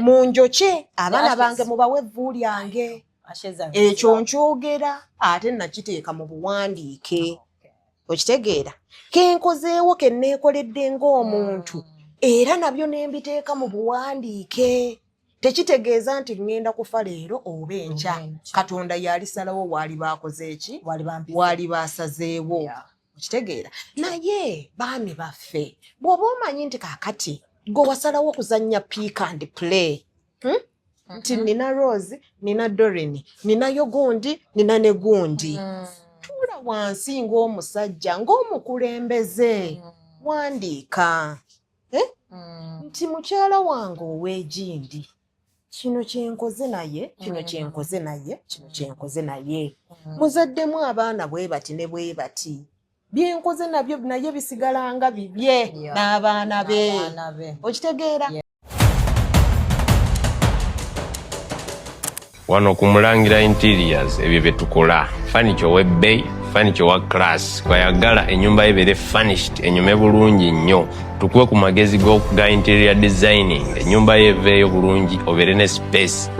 Munjokye abaana bange, mubawe evvu lyange. Ekyo nkyogera ate nakiteeka mu buwandiike. Okitegeera? Kenkozeewo kenneekoledde ng'omuntu, era nabyo ne mbiteeka mu buwandiike. Tekitegeeza nti ŋŋenda kufa leero oba enkya. Katonda yalisalawo waali baakoze eki, waali baasazeewo. Okitegeera? Naye baami baffe, bw'oba omanyi nti kaakati gwe wasalawo okuzannya pick and play, Nti nina Rose, nina Dorin, ninayo gundi, nina ne gundi, tuula wansi ng'omusajja, ng'omukulembeze, wandiika nti mukyala wange ow'egindi, kino kyenkoze naye, kino kyenkoze naye, kino kyenkoze naye, muzaddemu abaana bwe bati ne bwe bati, byenkoze nabyo naye bisigala nga bibye n'abaana be. Okitegeera? Wano ku Mulangira Interiors ebyo bye tukola: furniture ow'ebbeeyi, furniture owa class. Kwayagala ennyumba ye ebeere furnished, enyume bulungi nnyo, tukuwe ku magezi ga interior designing, ennyumba ye eveeyo bulungi, obeere ne space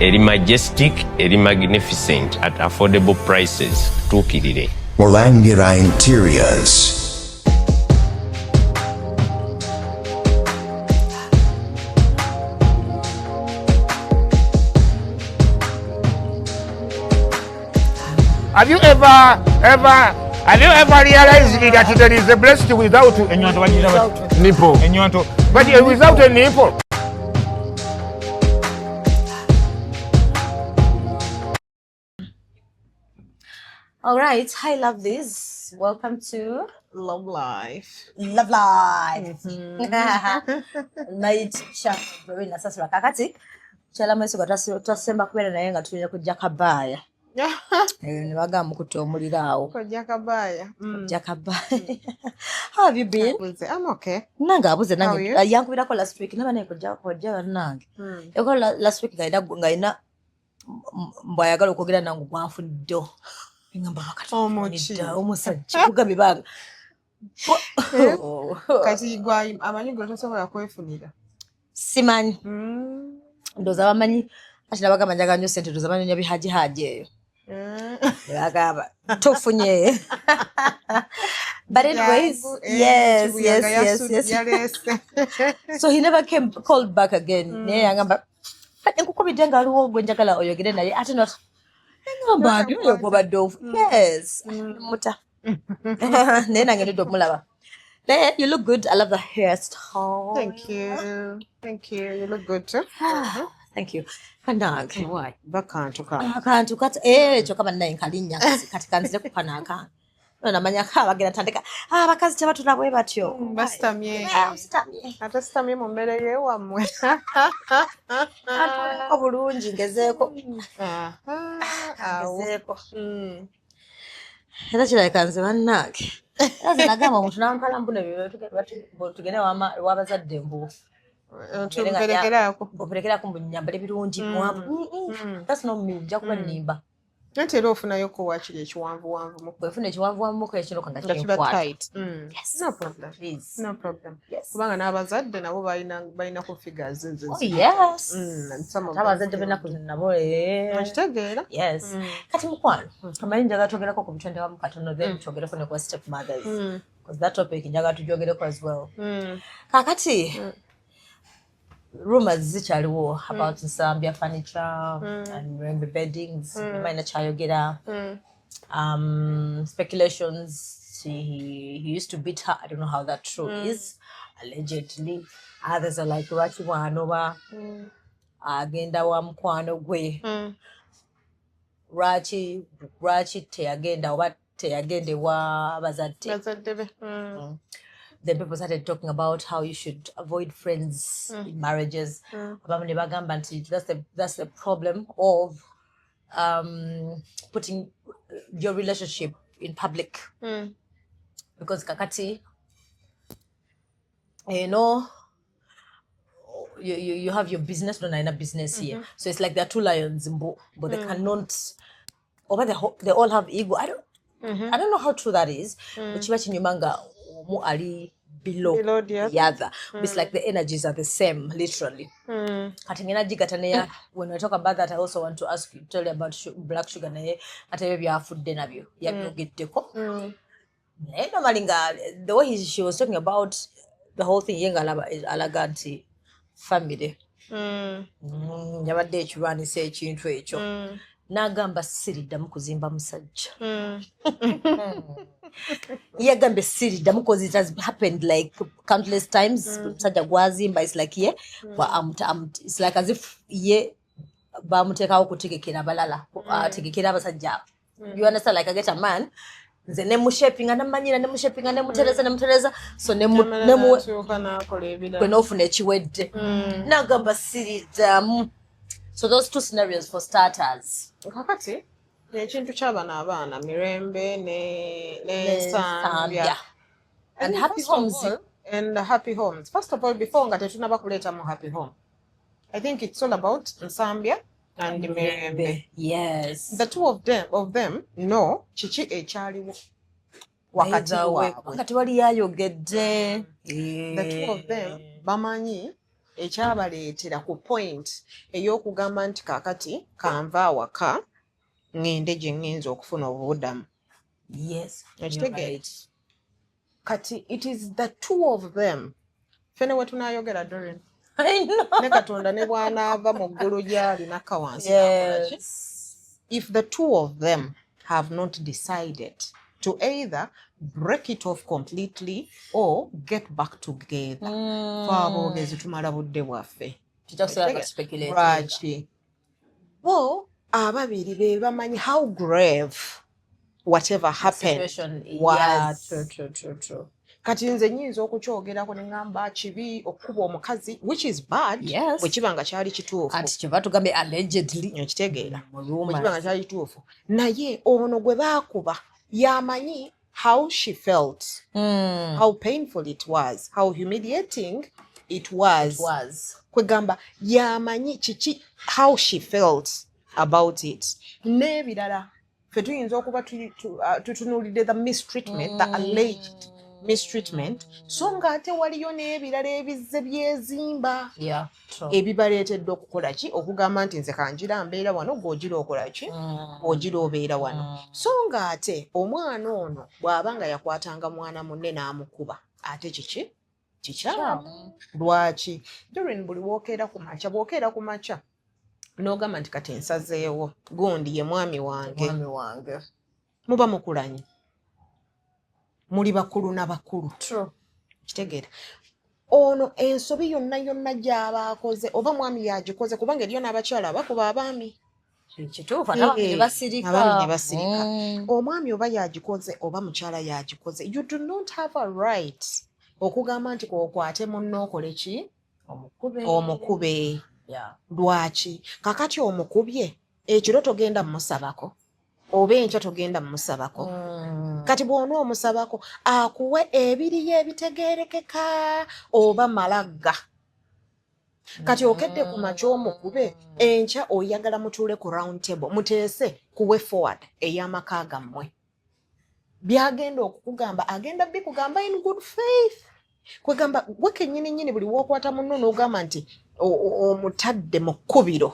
eri majestic, eri magnificent, at affordable prices. Tuukirire Mulangira Interiors. Have you ever realized that there is a breast without Ennyonto bagiyita bati? Nipple? Ennyonto. But without a nipple. All right. Hi, lovelies. Welcome to Love Life. Love Life. Night Verena Nasasira. Kakati, kyala mwesigwa twasemba kubeera naye nga tulina kujja kabaaya. Ne bagamba mukutte omuliro awo. Kojja kabaaya. Kojja kabaaya. How have you been? Abuze. I'm okay. Nange abuze. How nange. are you? Yankubirako last week naba naye kojja kojja bannange. Yakola last week ng'alina mbw'ayagala okwogera nange gwanfuddeho. Ngamba wakati Omuki? omusajja kugambye banga. Kati gwa amanyi gwe tosobola kwefunira. Simanyi. Ndowooza bamanyi ati nabagamba njagala nnyo sente, ndowooza banoonya bihajihaji eyo. Ne bagamba tofunye. But anyways, Jangu, eh, yes, Kibuyaga yes. Yaleese. So he never came, called back again. Naye yangamba nkukubidde nga aliwo gwe njagala oyogere naye ate not ngamba ani oyo gwobadde ofu. Yes, muta naye nange ndidde omulaba. Naye you look good. I love the hairstyle. Thank you. Thank you. You look good too. Thank you. Kanange. Why? Bakantu ka. Akantu kati eh kyokka bannaye nkalinnya kati kanzire ku kano akange. No namanya ka bagenda tandika, "Ah, abakazi tebatula bwe batyo." Basitamye. Ah, sitamye. Ate sitamye mu mmere y'ewammwe. Kantuleko bulungi ngezeeko. Aha, awo. Ngezeeko. Era kirabika nze bannange. Era nze nagamba omuntu nampala mbuno ebyo tugende w'abazadde mbu Tumperekerako. Operekerako mbu nyambale birungi muwanvu. That's not me, nja kuba nnimba. Anti era ofunayoko waakiri ekiwanvuwanvu mu Bwefuna ekiwanvuwanvuko ekino nga nga kiba kinkwata. tight. Yes. No problem. Please. No problem. Yes. Kubanga n'abazadde nabo balina ku figures ezo. Oh yes. And some of Ate abazadde them b'ennaku zino nabo eh. Okitegeera? Yes. Kati mukwano, amanyi njagala twogereko ku bitondebwamu katono, then twogereko ne ku step mothers. Because that topic njagala tugyogereko as well. Kakati rumors zikyaliwo about Nsambya furniture and Mirembe beddings. Manyi kyayogera. Speculations he used to beat her. I don't know how that true is. Allegedly. Others are like, lwaki bw'anoba agenda wa mukwano gwe, lwaki teyagenda oba teyagenda ewa bazadde? Bazadde be. Then people started talking about how you should avoid friends in marriages. Abamu ne bagamba nti that's the problem of putting your relationship in public, because kakati you have your business, no nina business here, so it's like there are two lions mbu, but they cannot oba they all have ego. I don't know how true that is, but kiba kinyuma nga omu ali below, Below the the other. It's like the energies are the same, literally. Kati ngenda gigata neya, when we talk about that, I also want to ask you, tell you about Black Sugar, naye ate ebyo byafudde nabyo yabyogeddeko. Naye normally nga the way she was talking about the whole thing, ye nga alaga nti family yabadde ekirwanisa ekintu ekyo. N'agamba, "Siriddamu kuzimba musajja." Yagambye, "Siriddamu," cause it has happened like countless times. Musajja gwazimba, it's like ye it's like as if ye bamuteekawo kutegekera balala, ategekera abasajja abo. You understand? Like, I get a man, nze nemushapinga, nemanyira, nemushapinga, nemutereza, nemutereza, so gwe n'ofuna ekiwedde. Nagamba, "Siriddamu." So those two scenarios for starters. Kakati ekintu kyabano abaana Mirembe Nsambya. Nsambya And Happy first of Homes. And Happy Homes. First of all, before nga tetunaba kuleetamu Happy Home, I think it's all about Nsambya and Mirembe. The two of them know kiki ekyaliwo wakati Either way, waabwe. Kubanga tewali yayogedde. The two of them bamanyi ekyabaleetera ku point ey'okugamba nti kaakati kanva awaka ŋŋende gye ŋŋenza okufuna obubudamu. Okitegeera? You're right. Kati it is the two of them. Fene we tunaayogera, Dorin, I know. Ne Katonda ne bw'anaava mu ggulu gy'ali nakka wansi n'akola ki? If the two of them have not decided to either break it off completely or get back together, fe aboogezi tumala budde bwaffe. Kijja kusigala nga speculating. Lwaki bo ababiri be bamanyi how grave whatever happened Situation, was. Yeah, true. Kati nze nyinza okukyogerako ne ŋŋamba kibi okukuba omukazi, which is bad, bwe kiba nga kyali kituufu. Ati kyeva tugambye allegedly. Okitegeera? Mu rumors. Bwe kiba nga kyali kituufu, naye ono gwe baakuba yamanyi how she felt, how painful it was, how humiliating it was. It was. Kwegamba yamanyi kiki, how she felt about it n'ebirala. Ffe tuyinza okuba tutunuulidde the mistreatment, the alleged mistreatment, so ng'ate waliyo n'ebirala ebizze byezimba Yeah, true. ebibaleetedde okukola ki, okugamba nti nze kanjira mbeera wano, gw'ogira okola ki, ogira obeera wano. So ng'ate omwana ono bw'aba nga yakwatanga mwana munne n'amukuba, ate kiki kikyamu. Lwaki, Dorin, buli bwokeera ku makya, bw'okeera ku makya n'ogamba nti kati nsazeewo gundi ye mwami wange, Mwami wange. muba mukulanye, muli bakulu na bakulu. True. Kitegeera, ono ensobi yonna yonna gy'aba akoze, oba mwami yagikoze, kubanga eriyo n'abakyala abakuba abaami. Kituufu, ate abaami ne basirika. Abaami ne basirika. Omwami oba yagikoze oba mukyala yagikoze, you do not have a right okugamba nti kookwate munno okole ki? Omukube. Omukube. Lwaki kakati omukubye ekiro togenda mumusabako, oba enkya togenda mumusabako? Kati bw'ona omusabako akuwe ebiriyo ebitegeerekeka oba malagga. Kati okedde ku makya omukube, enkya oyagala mutuule ku round table muteese ku way forward ey'amaka gammwe. Byagenda okukugamba agenda bikugamba in good faith. Kwegamba gwe kennyini nnyini buli wookwata munno n'ogamba nti omutadde mu kkubiro,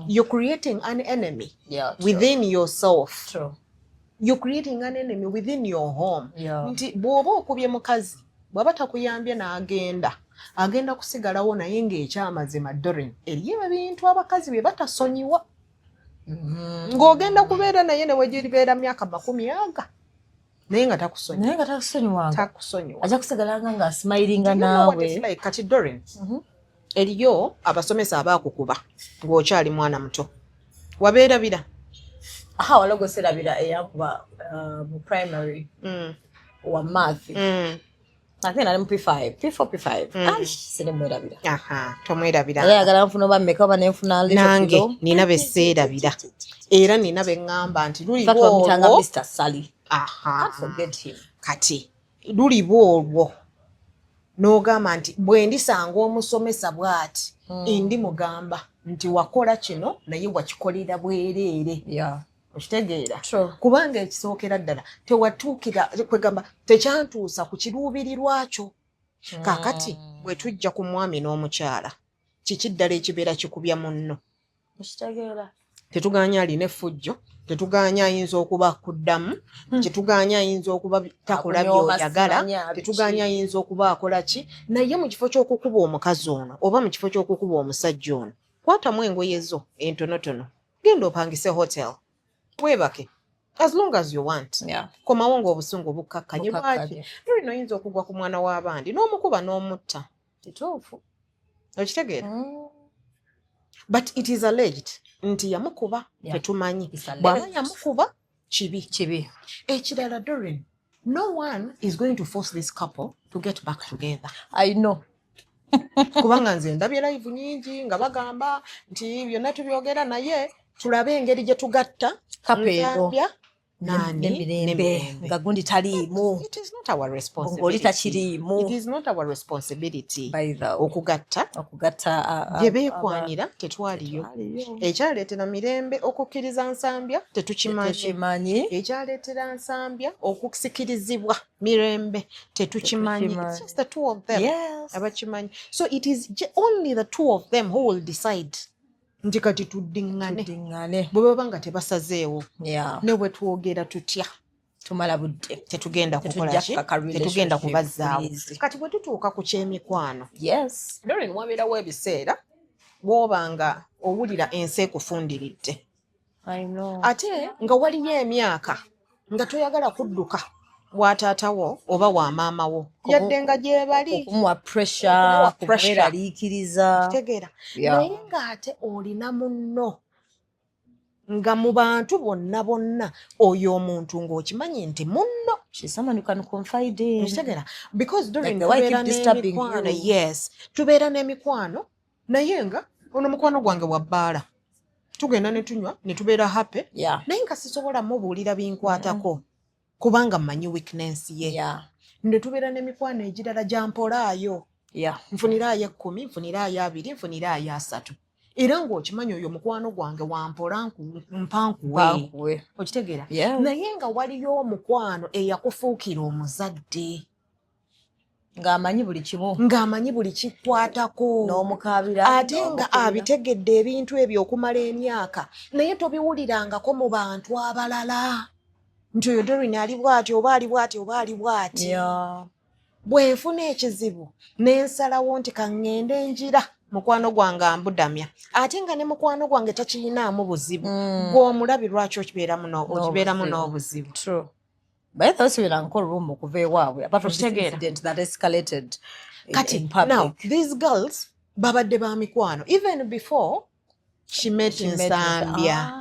you're creating an enemy within yourself. True. You're creating an enemy within your home. Nti bw'oba okubye mukazi, bw'aba takuyambye n'agenda, agenda kusigalawo, naye ng'ekyamazima, Dorin, eriyo ebintu abakazi bye batasonyiwa, ng'ogenda kubeera naye ne wegiribeera myaka 20 naye nga takusonyiwa. Naye nga takusonyiwanga. Takusonyiwa. Ajja kusigalanga nga smilinga Do you know what naawe. it's like? Kati Dorin, eriyo abasomesa abaakukuba ng'okyali mwana muto, wabeerabira? Aha, waliwo serabira eyankuba mu primary, wa math. I think nali mu P5, P4, P5. Ai, sirimwerabira. Aha, tomwerabira. Era yagala nfuna oba mmeka oba nenfuna little Nange kilo. nina beseerabira, era nina beŋŋamba nti In luliba fact, bamuyitanga olwo. Mr. Sally. Aha. Can't forget him. Kati luliba olwo n'ogamba nti bwe ndisanga omusomesa bw'ati, ndi mugamba nti wakola kino naye wakikolera bwereere. Okitegeera? True. Kubanga ekisookera ddala tewatuukira, kwegamba tekyantuusa ku kiruubirirwa kyo. Kaakati bwe tujja ku mwami n'omukyala, kiki ddala ekibeera kikubya munno? Okitegeera? Tetuganya alina effujjo, tetuganya ayinza okuba akuddamu, tetuganya ayinza okuba takola Akunyooma, by'oyagala, simanya biki. tetuganya ayinza okuba akola ki, naye mu kifo ky'okukuba omukazi ono oba mu kifo ky'okukuba omusajja ono, kwatamu engoye zo entonotono, genda opangise hotel, weebake as long as you want. Komawo ng'obusungu bukkakkanye. Bukkakkanye. Lwaki lulina oyinza okugwa ku mwana w'abandi n'omukuba n'omutta? Kituufu. Okitegeera? But it is alleged nti yamukuba. Tetumanyi. It's alleged. Bw'aba yamukuba, kibi. Kibi. Ekirala, Dorin, no one is going to force this couple to get back together. I know. Kubanga nze ndabye live nyingi nga bagamba nti byonna tubyogera, naye tulabe engeri gye tugatta Couple eno. Nsambya nani N'emirembe. n'emirembe. Nga gundi taliimu. It is not our Ng'oli responsibility. takiriimu. It is not our responsibility By the way. okugatta. Okugatta Gye beekwanira tetwaliyo. Tetwaliyo. Ekyaleetera Mirembe okukkiriza Nsambya tetukimanyi. Tetukimanyi. Ekyaleetera Nsambya okusikirizibwa Mirembe tetukimanyi. It's Tetukimanyi. just the two of them abakimanyi. So it is only the two of them who will decide nti kati tuddiŋŋane. Tuddiŋŋane. Bwe baba nga tebasazeewo, ne bwe twogera tutya, Tumala budde. Tetugenda kukola Tetujja ki? kukaka Tetugenda relationship, kubazzaawo. Please. Kati bwe tutuuka ku kyemikwano, Doreen, wabeerawo ebiseera bw'oba nga owulira ensi ekufundiridde, I know. ate nga waliyo emyaka nga toyagala kudduka wa taatawo oba wa maama wo, yadde nga gyebali. Okumuwa pressure. Okumuwa pressure. Kumweraliikiriza. Kitegeera? Yeah. Naye ng'ate olina munno nga mu bantu bonna bonna oyo omuntu ng'okimanyi nti munno. She's someone you can confide in. Okitegeera? Because during Like the why tubeera keep disturbing n'emikwano, you. yes, tubeera n'emikwano, naye nga ono mukwano gwange wa bbaala, tugenda ne tunywa ne tubeera happy, naye nga sisobola mubuulira binkwatako kubanga mmanyi weakness ye. Ne tubeera n'emikwano egirala gyampolaayo, nfuniraayo 10, nfuniraayo 20, nfuniraayo 30, era ng'okimanyi oyo mukwano gwange wampola, mpankuwe. Bankuwe. Okitegeera? Yeah. Naye nga waliyo omukwano eyakufuukira omuzadde, Ng'amanyi buli kimu. Ng'amanyi buli kikwatako. N'omukaabira. Ate nga N'omukulira. abitegedde ebintu ebyo okumala emyaka, naye tobiwulirangako mu bantu abalala nti oyo Dorin ali bw'ati oba ali bw'ati oba ali bw'ati. Bwe nfuna ekizibu ne nsalawo nti kaŋŋende enjira mukwano gwange ambudamya, ate nga ne mukwano gwange takiyinaamu buzibu, gw'omulabi lwaki okibeeramu n'obuzibu? True. By the way, sibeerangako room okuva ewaabwe apart from this Okitegeera? incident that escalated Kati in public. now these girls babadde ba mikwano even before she met She met Nsambya.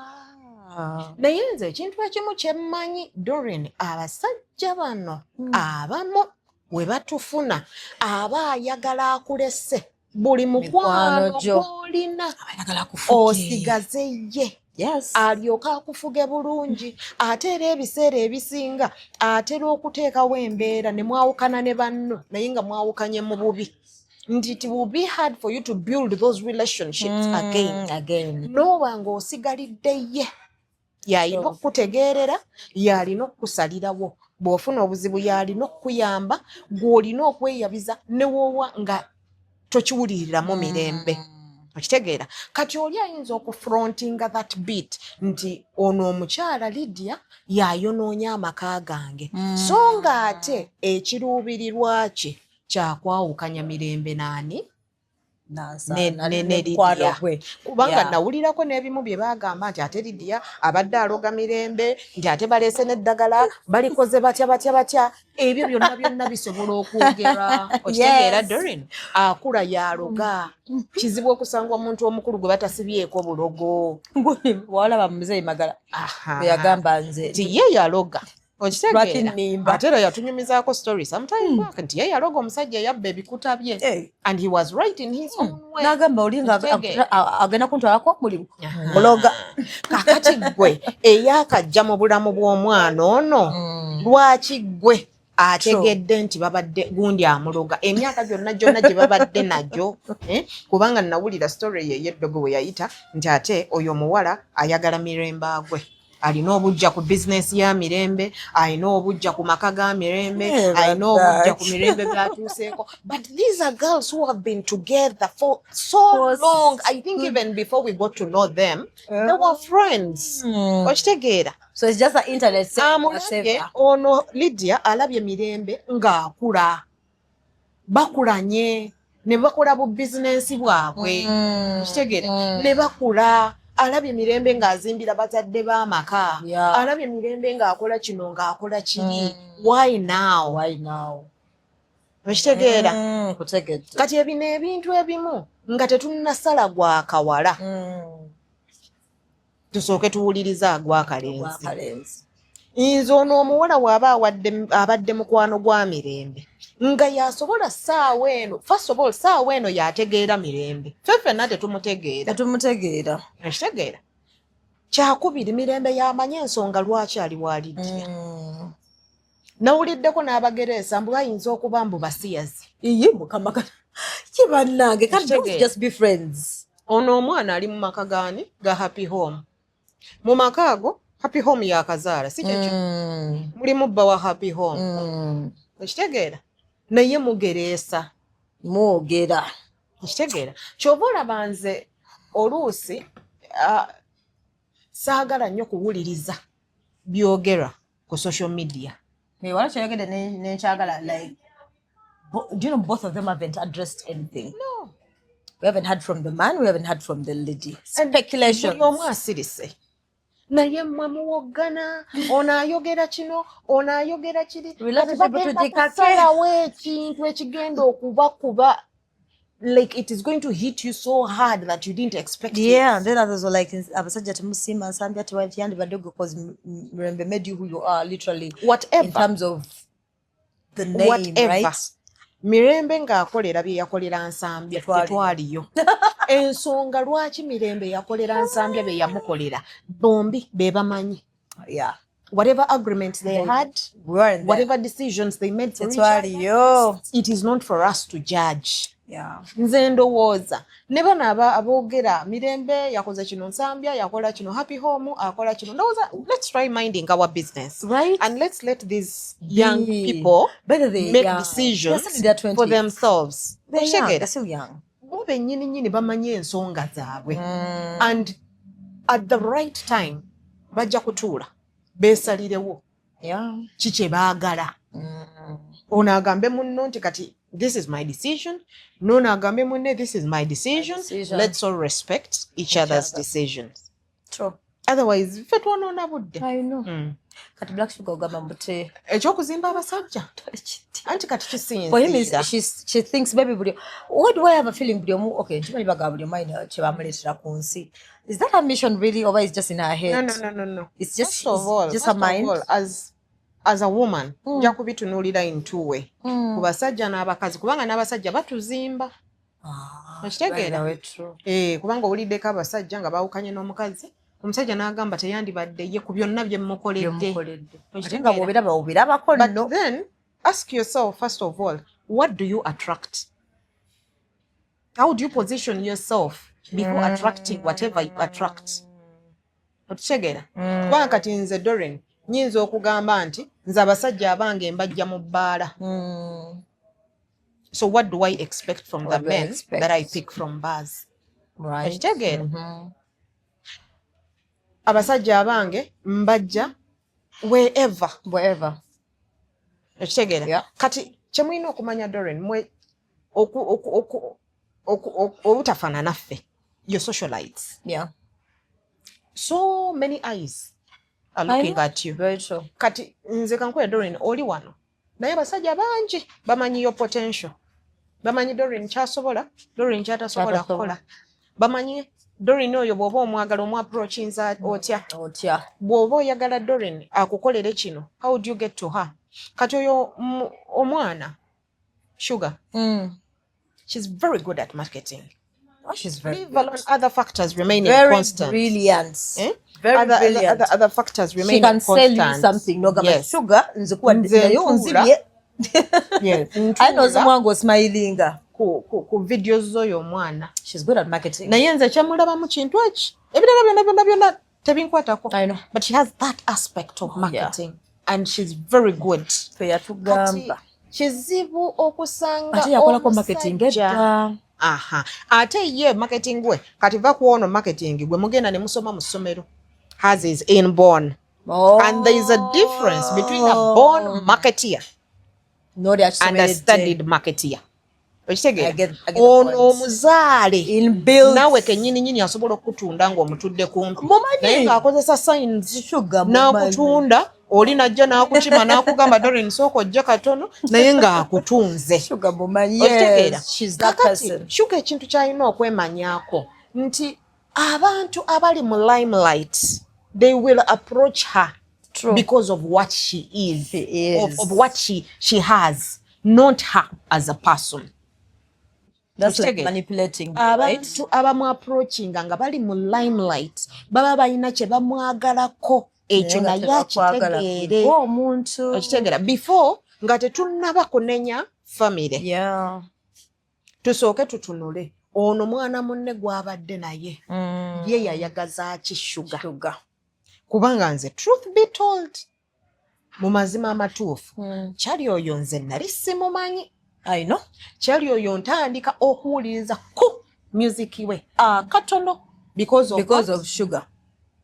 Ah. Naye nze ekintu ekimu kyemmanyi, Dorin, abasajja bano abamu we batufuna aba ayagala akulese buli mukwano Mikwano gyo. gw'olina, Abayagala kufuge. osigaze ye, alyoke akufuge bulungi. Ate era ebiseera ebisinga atera okuteekawo embeera ne mwawukana ne banno, naye nga mwawukanye mu bubi, nti it will be hard for you to build those relationships again. Again. N'oba ng'osigalidde ye, y'alina okukutegeerera, y'alina okukusalirawo bw'ofuna obuzibu, y'alina okukuyamba, gw'olina okweyabiza ne woowa nga tokiwuliriramu mirembe. Okitegeera? Kati oli ayinza okufrontinga that bit nti ono omukyala Lydia y'ayonoonya amaka gange, so ng'ate ekiruubirirwa kye kyakwawukanya Mirembe naani? Ne Mukwano Lydia. Gwe. Kubanga nawulirako n'ebimu bye bagamba nti ate Lydia abadde aloga Mirembe, nti ate baleese n'eddagala, balikoze batya batya batya. Ebyo byonna byonna bisobola okwogerwa. Okitegeera? Dorin akula yaloga, kizibu okusanga omuntu omukulu gwe batasibyeko bulogo. Walaba muzeeyi Magala Aha. bwe yagamba nze Nti ye yaloga. Lwaki Okitegeera? nnimba? Ate era yatunyumizaako story sometime back nti ye yaloga omusajja eyabba ebikuta bye, and he was right in his own way. N'agamba oli nga Okitegeera? agenda kuntwalako omulimu, muloga. Kakati gwe eyakajja mu bulamu bw'omwana ono, lwaki gwe ategedde nti babadde gundi amuloga emyaka gyonna gyonna gye babadde nagyo, eh? Kubanga nawulira story ye ey'eddogo bwe yayita nti ate oyo omuwala ayagala Mirembe agwe. Alina obujja ku bizinesi ya Mirembe, alina obujja ku maka ga Mirembe, alina obujja ku Mirembe byatuuseeko. But these are girls who have been together for so long. I think even before we got to know them, they were friends. Okitegeera? So it's just the internet saying Amulabye whatever. ono Lydia alabye Mirembe ng'akula, bakulanye ne bakola bu bizinensi bwabwe. Okitegeera? Ne bakula, alabye Mirembe ng'azimbira bazadde b'amaka, alabye Mirembe ng'akola kino, ng'akola kiri. Why now? Why now? Okitegeera? Kutegedde. Kati ebino ebintu ebimu nga tetunnasala gwa kawala, tusooke tuwulirize agwakalenzi. Gwakalenzi. Nze ono omuwala bw'aba abadde mukwano gwa Mirembe nga yasobola saawa eno, first of all, saawa eno yategeera Mirembe, ffe ffenna tetumutegeera. Tetumutegeera. Ekitegeera kyakubiri, Mirembe yamanye ensonga lwaki ali wa Lydia. Nawuliddeko n'abagereesa mbu bayinza okuba mbu basiyazi. Iye mukama, ki bannange, can't Kitegeera. just be friends? Ono omwana ali mu maka gaani? Ga Happy Home. Mu maka ago Happy Home yakazaala, si kyekyo? Mulimu bba wa Happy Home. Ekitegeera, naye mugereesa. Mwogera. Ekitegeera, kyova olaba nze oluusi saagala nnyo kuwuliriza byogerwa ku social media. Naye wala kyeyogedde nenkyagala, like, do you know both of them haven't addressed anything? No. We haven't heard from the man, we haven't heard from the lady. Speculations. Buli omu asirise, naye mmwe muwoggana, ono ayogera kino, ono ayogera kiri. Kati Relationship bagenda tugikake. kusalawo ekintu ekigenda okubakuba, like it is going to hit you so hard that you didn't expect Yeah, it. and then others were like, abasajja temusiima Nsambya, tewandibadde because Mirembe made you who you are, literally, Whatever. in terms of the name, Whatever. right? Mirembe ng'akolera bye yakolera Nsambya, Tetwaliyo. tetwaliyo. Ensonga lwaki Mirembe yakolera Nsambya bye yamukolera, bombi be bamanyi. Whatever agreement they had, We weren't there. whatever decisions they made for each other, Tetwaliyo. it is not for us to judge. Nze ndowooza ne bano aboogera Mirembe yakoze kino, Nsambya yakola kino, Happy Home akola kino, ndowooza let's try minding our business Right? and let's let these young Be. people Better they make young. decisions They're still in their for 20s. themselves. They're young. Okitegeera? They're still young. Bo bennyini nnyini bamanyi ensonga zaabwe, and at the right time bajja kutuula beesalirewo ki kye baagala. Ono agambe munno nti kati this is my decision, nono agambe munne this is my decision. Decision. Let's all respect each other's other. decisions. True. Otherwise ffe twonoona budde. I know. Kati Black Sugar ogamba mbute Ekyokuzimba abasajja, anti kati For him is kisinziira. She thinks maybe buli, why do I have a feeling buli omu, okay, nkimanyi bagamba buli omu alina kye bamuleetera ku nsi. Is that her mission really, or is just in her head? No. It's just First of all, it's just her first of mind. all, as a woman, nja kubitunuulira in two way, ku basajja n'abakazi, kubanga n'abasajja batuzimba. Ah, Okitegeera? by the way, true. Eh, kubanga owuliddeko abasajja nga baawukanye n'omukazi, omusajja n'agamba teyandibadde ye ku byonna bye mmukoledde. Byemukoledde. Ate Okitegeera? nga bw'obiraba obirabako But nno. then ask yourself, first of all, what do you attract? How do you position yourself before attracting whatever you attract? Okitegeera? Kubanga kati nze Doreen nyinza okugamba nti nze abasajja abange mbajja mu bbaala. So what do I expect from the What do I men expect? that I pick from bars? Okitegeera? Abasajja abange mbajja wherever. Wherever. Okitegeera? Yeah. Kati kyemulina okumanya, Doreen, mwe obutafaanana ffe, your socialites, so many eyes are I looking know. at you. Very true. Kati nze kankuwe, Doreen, oli wano naye abasajja bangi bamanyi your potential, bamanyi Doreen kyasobola, Doreen kyatasobola Kyatasobola. kukola, bamanyi Doreen oyo bw'oba omwagala omwapproachinza otya, Otya. bw'oba oyagala Doreen akukolere kino, how do you get to her? Kati oyo omwana Sugar, she's very good at marketing. Oh, she's very Leave good. alone other factors remaining Very constant. brilliant. Eh? Very Other, brilliant. other factors She remaining can sell you constant. something. Nogamba Sugar nze kuwa Nze naye ntuula. onzibye. Yes. Aye Ntuula n'ozimwanga osmilinga. ku videos z'oyo omwana. She's good at marketing. Naye nze kyemulabamu kintu eki, ebirala byonna byonna byonna Tebinkwatako. I know. But she has that aspect of marketing and she's very good. Fe yatugamba. Kati kizibu okusanga Ate yakolako marketing omusajja- edda. Aha, ate ye marketing we kati va ku ono marketing gwe mugenda ne musoma mu ssomero has his inborn. Oh. And there is a difference between a born marketeer N'oli and a akisomeredde. studied marketeer. Okitegeera? I get the Ono point. omuzaale Inbuilt. naawe kennyini nyini asobola okukutunda ng'omutudde kumpi, Mumanyi. naye ng'akozesa signs Sugar mumanyi. n'akutunda. Oli najja n'akukima n'akugamba, "Dorin, sooka ojje katono," naye ng'akutunze. Sugar mumanyi. Okitegeera? Yes, she's that Kakati person. Shuga ekintu ky'alina okwemanyaako nti abantu abali mu limelight, they will approach her True. because of what she is, She is. of what she has, not her as a person. That's like Okitegeera? Manipulating, right? Abantu abamu approachinga nga bali mu limelight baba balina kye bamwagalako. Ekyo Naye nga naye tebakwagala akitegeere. gwe omuntu. Okitegeera? Before nga tetunnaba kunenya family, tusooke tutunule ono mwana munne gw'abadde naye, ye yayagaza ki Shuga? Sugar. Kubanga nze, truth be told, mu mazima amatuufu, kyali oyo nze nali simumanyi. I know. Kyali oyo ntandika okuwuliriza ku music we akatono because of Because what? Of Sugar.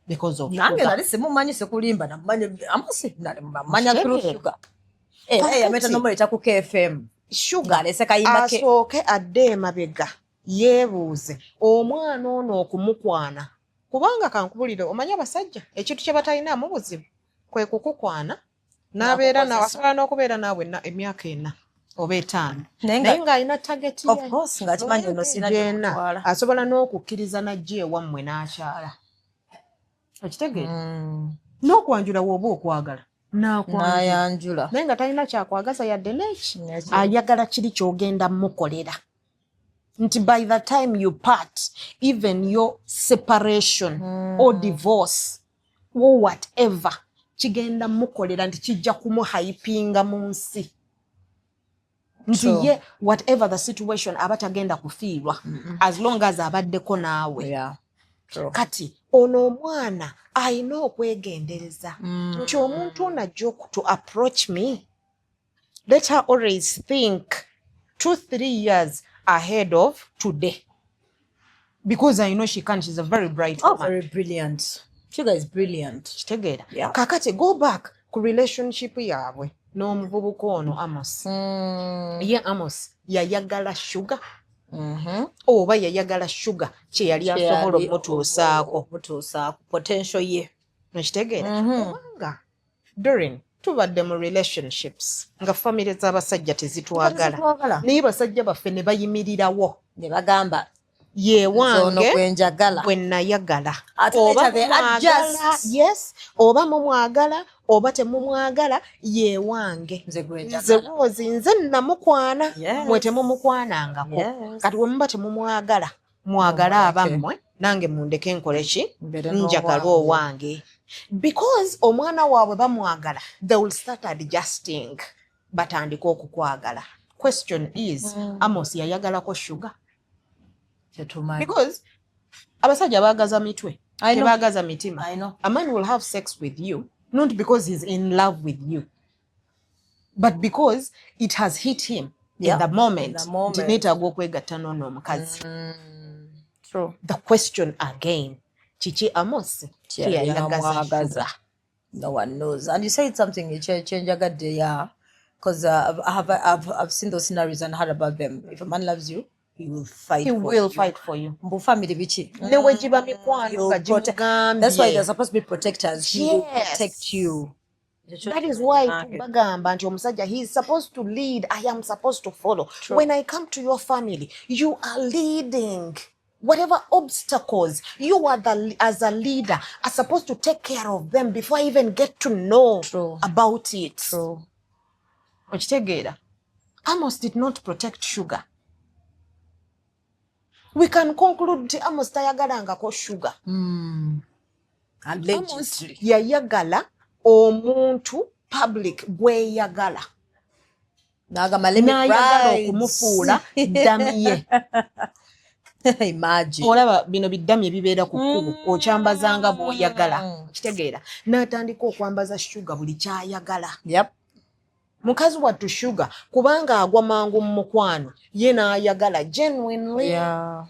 Because of Nange Sugar. nali simumanyi, sikulimba, namumanyi Amosi, nali mumanya through Okitegeera? Sugar. Eh, Kakati- eh, yameta nomuleeta ku KFM. Sugar Ng'aleese kayimba ke. asooke adde emabega yeebuuze omwana ono okumukwana, kubanga kankubulire, omanyi abasajja ekintu kye batalinaamu buzibu kwe kukukwana n'abeera nawe, N'akukozesa. asobola n'okubeera naawe emyaka 4 oba 5, Naye naye ng'alina target ye. Of course, ng'akimanyi ono sirina Gyena gyemutwala. asobola n'okukkiriza n'ajja ewammwe n'akyala, okitegeera? N'okwanjula w'oba okwagala n'akwanjula, N'ayanjula. naye nga talina kyakwagaza yadde n'eki. Neki. Ayagala kiri ky'ogenda mukolera nti by the time you part, even your separation or divorce or whatever, kigenda mukolera nti kijja kumuhypinga mu nsi nti ye whatever the situation aba tagenda kufiirwa as long as abaddeko naawe. Yeah. True. Kati ono omwana ayina okwegendereza nti omuntu ono ajja to approach me, let her always think 2-3 years ahead of today, because I know she can. She's a very bright Oh, woman. very brilliant. Sugar is brilliant. Kitegeera? Yeah. Kakati go back ku relationship yaabwe n'omuvubuka ono Amos. Ye Amos yayagala Sugar oba yayagala Sugar kye yali asobola omutuusaako? Omutuusaako potential ye. Okitegeera? Kubanga Dorin, tubadde mu relationships nga famire z'abasajja tezitwagala, Tezitwagala. naye basajja baffe ne bayimirirawo, Ne bagamba, ye "Nze ono wange gwe njagala." bwe nayagala. Ate Oba later they mumwagala, adjust. yes, oba mumwagala oba temumwagala, ye wange. Nze gwe Nze njagala. Rose, nze namukwana, mwe temumukwanangako. Kati bwe muba temumwagala, mwagale Mumuleke. abammwe, nange mundeke nkole ki? Mbeere Njagala n'owange. owange, because omwana waabwe bamwagala, they will start adjusting, batandike okukwagala. Question is, Amos yayagalako Sugar? Tetumanyi. Because abasajja baagaza mitwe, I know. tebaagaza mitima. I know. A man will have sex with you not because he's in love with you, but because it has hit him in the moment In the moment. nti neetaaga okwegatta n'ono omukazi. True. The question again, kiki Amos kyeyayagaza Kyeyamwagaza. Sugar? No one knows. And you said something kyenjagadde, yeah, because I've seen those scenarios and heard about them. If a man loves you, he will fight He for will you. fight for you. Mbu family biki. Ne we giba mikwano He'll nga protect. That's why gimugambye. they're supposed to be protectors. He will protect you. That is why bagamba nti omusajja, he is supposed to lead, I am supposed to follow. When I come to your family, you are leading. Whatever obstacles, you are the, as a leader, are supposed to take care of them before I even get to know True. About it. True. Okitegeera? Amos did not protect Sugar. We can conclude nti Amos tayagalangako Sugar. Amos Allegedly. yayagala omuntu public gweyagala, N'agamba, "Let me n'ayagala ride." okumufuula dummy ye. Imagine. Olaba bino biddamye bibeera ku kkubo, okyambazanga bw'oyagala. Kitegeera, n'atandika okwambaza Shuga buli kyayagala. Mukazi wattu Shuga, kubanga agwa mangu mu mukwano, ye n'ayagala genuinely. Yeah.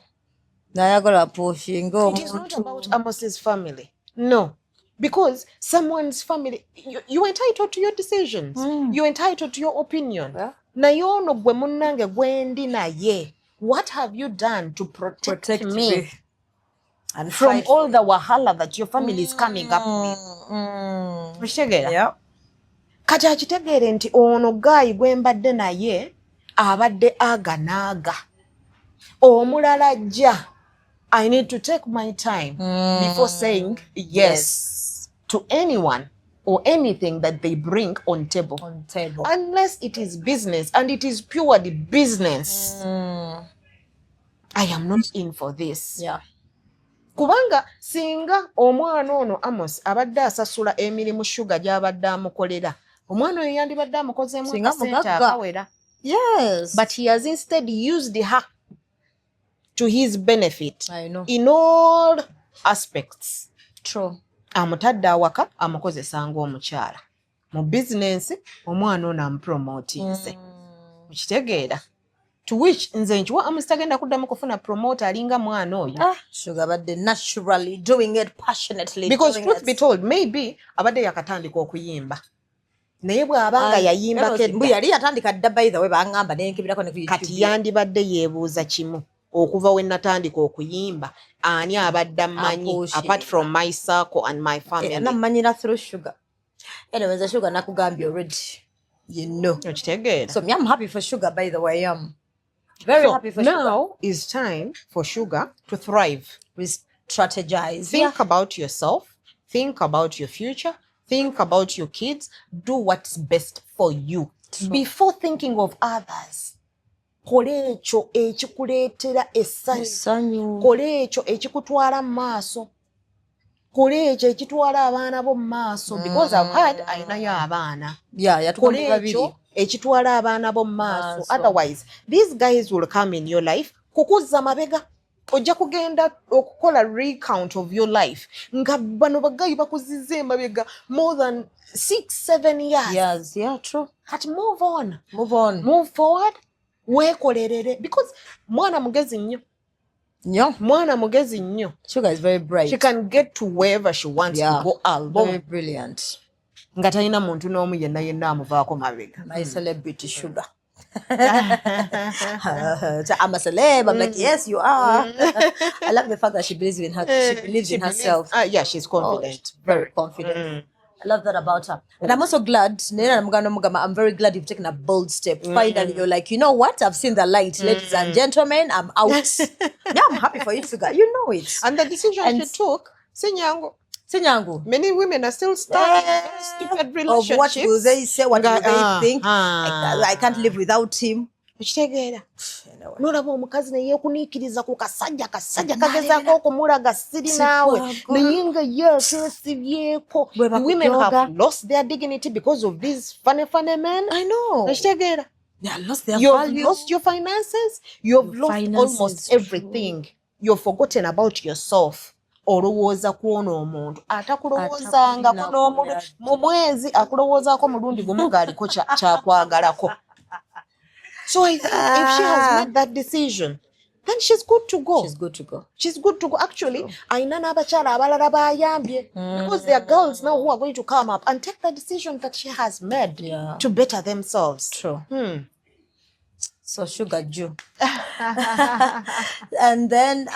Nayagala pushinga. It is not about Amos's family, no, because someone's family, you're entitled to your decisions, you're entitled to your opinion. Naye ono gwe munnange gwendi naye, what have you done to protect, Protect me, me. And from fight. all the wahala that your family is coming up with? Okitegeera? Yeah. Kati akitegeere nti ono guy gwe mbadde naye abadde aga naaga omulala ajja. I need to take my time before saying yes to anyone or anything that they bring on table. On table. Unless it is business, and it is purely business, I am not in for this. Kubanga singa omwana ono Amos abadde asasula emirimu Shuga gy'abadde amukolera, omwana oyo yandibadde amukozeemu Singa akasente mugagga. akawera. But he has instead used her to his benefit I know. in all aspects. True. Amutadde awaka, amukozesa ng'omukyala mu bizinensi, omwana ono amupromotinze. Okitegeera? To which nze nkiwa Amos tagenda kuddamu kufuna promoter alinga mwana oyo. Ah, Sugar abadde naturally doing it passionately. Because doing truth it. be told, maybe abadde yakatandika okuyimba, naye bw'aba nga yayimbako Mbu edda, yali yatandika dda, by the way, baŋŋamba nenkebirako ne ku YouTube. Kati yandibadde yeebuuza kimu: okuva we natandika okuyimba, ani abadde ammanyi Apushinga. apart from my circle and my family? Eh, nammanyira through Sugar. Anyways, Sugar nakugambye already, you know. Okitegeera? So me, I'm happy for Sugar, by the way. I am very So, happy for Sugar. now is time for Sugar to thrive. We strategize. Think about yourself, think about your future, think about your kids. Do what's best for you before thinking of others. Kola ekyo ekikuleetera essanyu. Essanyu. Kola ekyo ekikutwala mu maaso, kola ekyo ekitwala abaana bo mu maaso, because I've heard ayinayo abaana. Yeah, Kola yatugambye babiri. ekyo ekitwala abaana bo mu maaso. Maaso. Otherwise these guys will come in your life kukuzza mabega. Ojja kugenda okukola recount of your life nga bano ba guy bakuzizza emabega more than 6, 7 years. Yes, yeah, true. Kati move on. Move on. Move forward, weekolerere, because mwana mugezi nnyo. Nnyo. Mwana mugezi nnyo. Sugar is very bright. She can get to wherever she wants to go alone Very brilliant. nga talina muntu n'omu yenna yenna amuvaako mabega. My celebrity Sugar. So I'm a celeb. I'm like, yes, you are. I love the fact that she believes in her. She believes She in herself. Yeah, she's confident. Oh, very confident. I love that about her. And I'm also glad, Nena Mugano Mugama, I'm very glad you've taken a bold step. Finally, you're like, you know what? I've seen the light. Ladies and gentlemen, I'm out. Yeah, I'm happy for you, Sugar. You know it. And the decision And- she took, si nyangu. Si nyangu. Many women are still stuck in very stupid Of relationships. what will they say? What will they think? I can't live without him. Okitegeera? Anyway. Nolaba omukazi neyeekuniikiriza ku kasajja, kasajja kagezaako okumulaga siri naawe, Sikwagala. naye nga ye akeesibyeko. Bwe Women have bakujooga. lost their dignity because of these funny, funny men. I know. Okitegeera? They have lost their You've value. lost your finances, you've Your lost finances, almost true. everything. You've forgotten about yourself. Olowooza kwona omuntu atakulowoozangako Atakulina mu mwezi akulowoozaako mulundi gumu ng'aliko kyakwagalako. So I think if she has made that decision, then she's good to go. She's good to go. She's good to go. Actually, ayina n'abakyala abalala bayambye, because there are girls now who are going to come up and take the decision that she has made to better themselves. True. So Sugar Jew. And then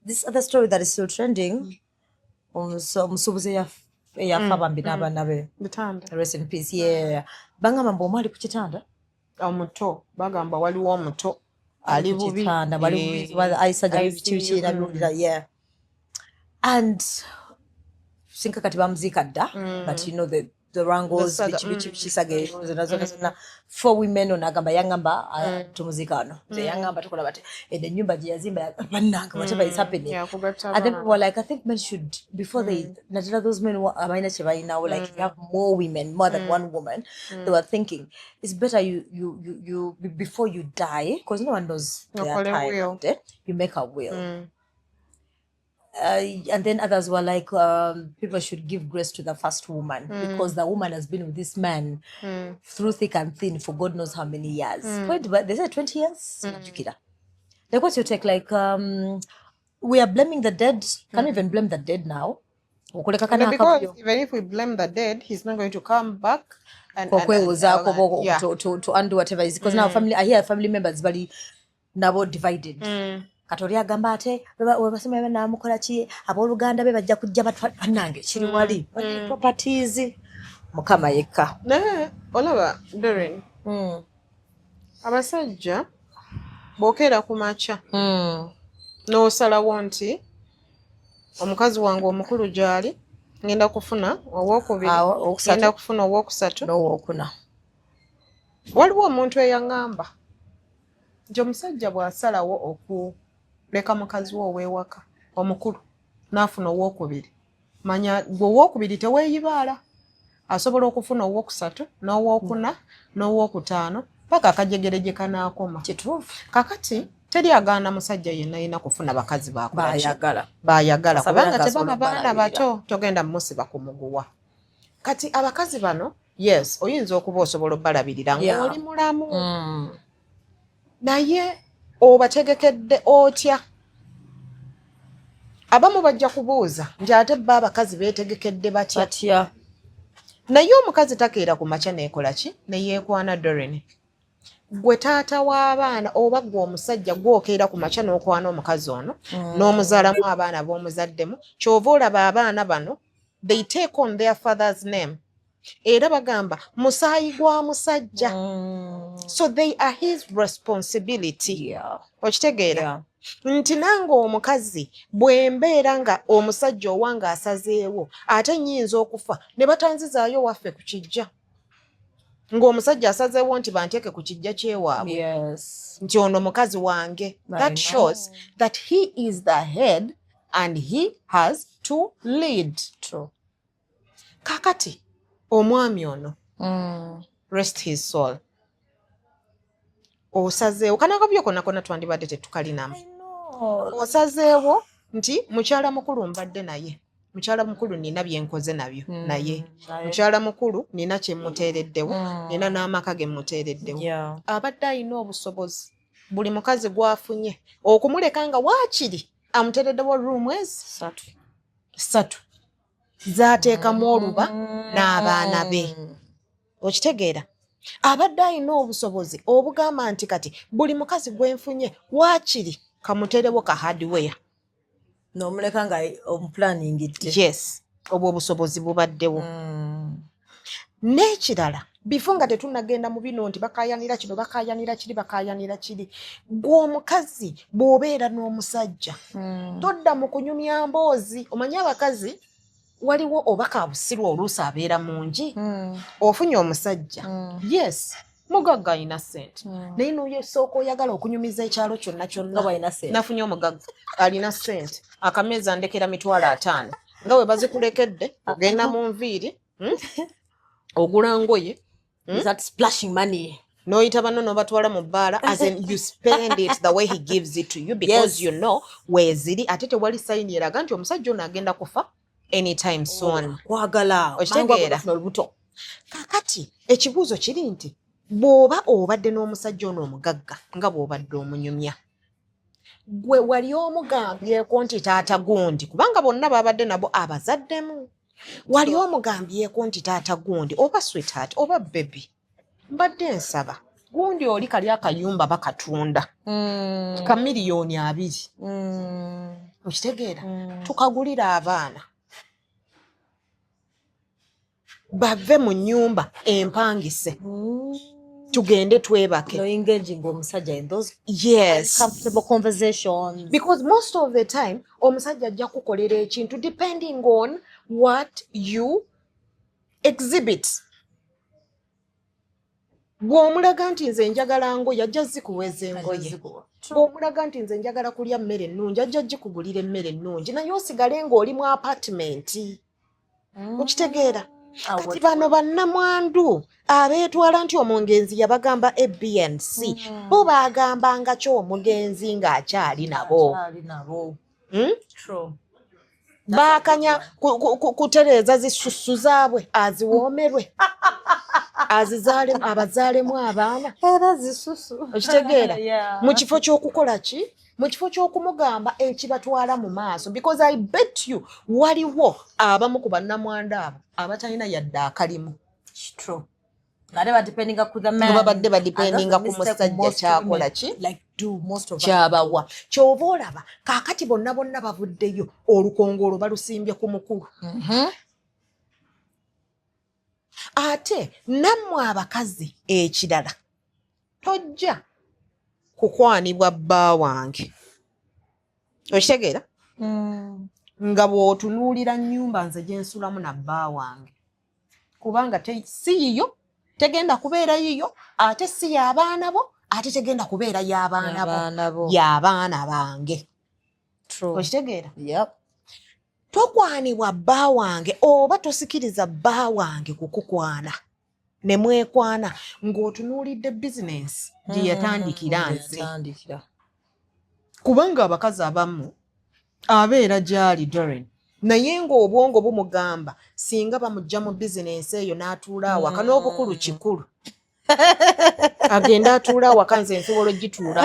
this other story that is still trending. So omusuubuzi eyafa bambi n'abaana be. Bitanda. Rest in peace. Yeah. Bangamba mbu omu ali ku kitanda. Omuto, bagamba waliwo omuto ali Ku bubi. kitanda, bali bubi, ayisajja ICU, biki biki nabiwulira, yeah. And sinka kati bamuziika dda, but you know the the Wrangles, The saga, biki biki biki saga ezo zonna zonna zonna. Four women, ono agamba yaŋŋamba tumuziika wano, nze yaŋŋamba tukola bati, eno ennyumba gye yazimba bannange, whatever is happening. Yeah, kugatta And then abaana. people were like, I think men should, before they, naddala those men who abalina kye balinawo, like you have more women, more than one woman, they were thinking it's better you before you die, because no one knows their Okole time, will. eh? You make a will. And then others were like, people should give grace to the first woman because the woman has been with this man through thick and thin for God knows how many years. Wait, but they said 20 years? Sinajjukira. Like, what's your take? Like, we are blaming the dead. Can we even blame the dead now? Okuleka kana No, because akavuyo. even if we blame the dead, he's not going to come back and Okwewozaako yeah. to undo whatever is, because now family, I hear family members bali nabo divided. Kati oli agamba ate webasoma namukola ki, abooluganda be bajja kujja bannange kiri wali properties, Mukama yekka. Naye olaba, Doreen, abasajja bw'okeera ku makya n'osalawo nti omukazi wange omukulu gy'ali, ngenda kufuna owookubiri, Awo, owokusatu. Ngenda kufuna owokusatu, n'owookuna. Waliwo omuntu eyaŋŋamba nti omusajja bw'asalawo okuleka mukazi we ow'ewaka omukulu n'afuna owookubiri, manya gwe owookubiri teweeyibaala, asobola okufuna owokusatu n'owookuna n'owookutaano paka akajegere gye kanaakoma. Kituufu. Kakati teri agaana musajja yenna yina kufuna bakazi bakola ki? Bayagala. Bayagala. Asabira kubanga nga asobola tebaba baana okubalabirira. bato, togenda mumusiba ku muguwa. Kati abakazi bano, yes, oyinza okuba osobola obbalabirira ng'oli mulamu, naye obategekedde otya? Abamu bajja kubuuza nti ate bba abakazi beetegekedde batya? Batya? Naye omukazi takeera ku makya neekola ki, neyeekwana. Doreen, gwe taata w'abaana oba gwe omusajja gwokeera ku makya n'okwana omukazi ono n'omuzaalamu abaana b'omuzaddemu, kyova olaba abaana bano they take on their father's name, era bagamba musaayi gwa musajja, so they are his responsibility. Okitegeera? Yeah. Nti nange omukazi bwe mbeera nga omusajja owange asazeewo, ate nnyinza okufa ne batanzizaayo waffe ku kijja, ng'omusajja asazeewo nti banteeke ku kijja kyewaabwe, nti ono mukazi wange. I That know. shows that he is the head and he has to lead. True. Kakati omwami ono, rest his soul, osazeewo kana akabyo konna konna twandibadde tetukalinamu. Osazeewo nti mukyala mukulu mbadde naye, mukyala mukulu nina byenkoze nabyo, naye mukyala mukulu nina kyemuteereddewo, nina n'amaka ge muteereddewo. Abadde alina obusobozi buli mukazi gw'afunye okumuleka nga waakiri amuteereddewo room ezi Satu. ssatu z'ateekamu oluba n'abaana be. Okitegeera? Abadde alina obusobozi obugamba nti kati buli mukazi gwenfunye waakiri kamuteerewo ka hardware. N'omuleka nga omuplaningidde. Yes, obwo obusobozi bubaddewo. N'ekirala, before nga tetunnagenda mu bino nti bakayanira kino, bakayanira kiri, bakayanira kiri, gwe omukazi bw'obeera n'omusajja todda mu kunyumya mboozi. Omanyi abakazi waliwo oba kabusiru oluusi abeera mungi. Ofunye omusajja, yes, mugagga, alina ssente, naye noyosooka oyagala okunyumiza ekyalo kyonna kyonna. Nga bw'alina ssente. Nafunye omugagga alina ssente, akameeza ndekera 50,000, nga bwe bazikulekedde ogenda mu nviiri, Ogula ngoye. Is that splashing money? N'oyita banno n'obatwala mu bbaala, as in you spend it the way he gives it to you because you know weeziri, ate tewali sign eraga nti omusajja ono agenda kufa anytime soon. Kwagala. Okitegeera? Mangu ago olubuto. Kakati ekibuuzo kiri nti bw'oba obadde n'omusajja ono omugagga nga bw'obadde omunyumya, gwe wali omugambyeko nti taata gundi, kubanga bonna babadde nabo abazaddemu, wali omugambyeko nti taata gundi oba sweetheart oba baby, mbadde nsaba gundi oli kali akayumba bakatunda ka 20 miliyoni, okitegeera, tukagulira abaana bave mu nnyumba empangise, tugende twebake. No engaging omusajja in those comfortable conversations. Because most of the time omusajja ajja kukolera ekintu depending on what you Exhibit, bw'omulaga nti nze njagala ngoye, ajja zikuweza engoye. Bw'omulaga nti nze njagala kulya mmere ennungi, ajja gikugulira emmere ennungi, naye osigale ng'oli mu apartment. Okitegeera? Kati bano bannamwandu abeetwala nti omugenzi yabagamba abnc, bo bagambanga ki omugenzi ng'akyali nabo? Akyali nabo. True. Baakanya kutereeza zisusu zaabwe, aziwoomerwe, azizaalemu, abazaalemu abaana. Era zisusu. Okitegeera? Yeah. Mu kifo ky'okukola ki, mu kifo ky'okumugamba ekibatwala mu maaso, because I bet you waliwo abamu ku bannamwandu abo abatalina yadde akalimu. True. Ate badependinga ku the man. Nga babadde badependinga ku musajja kyakola ki? Like do most of us. Kyabawa. Kyova olaba kaakati bonna bonna bavuddeyo, olukongoolo balusimbye ku mukulu. Ate nammwe abakazi ekirala, tojja kukwanibwa bba wange, okitegeera, nga bw'otunuulira nnyumba nze gye nsulamu na bba wange, kubanga si yiyo, tegenda kubeera yiyo, ate si y'abaana bo, ate tegenda kubeera y'abaana bo. Abaana bo. Y'abaana bange. True. Okitegeera? Yep. Tokwanibwa bba wange oba tosikiriza bba wange kukukwana ne mwekwana ng'otunuulidde bizinensi gye yatandikira nze. Yatandikira. Kubanga abakazi abamu abeera gy'ali Doreen, naye ng'obwongo bumugamba singa bamugja mu bizinensi eyo n'atuula awaka, n'obukulu kikulu, agenda atuula awaka, nze nsobola ogituula.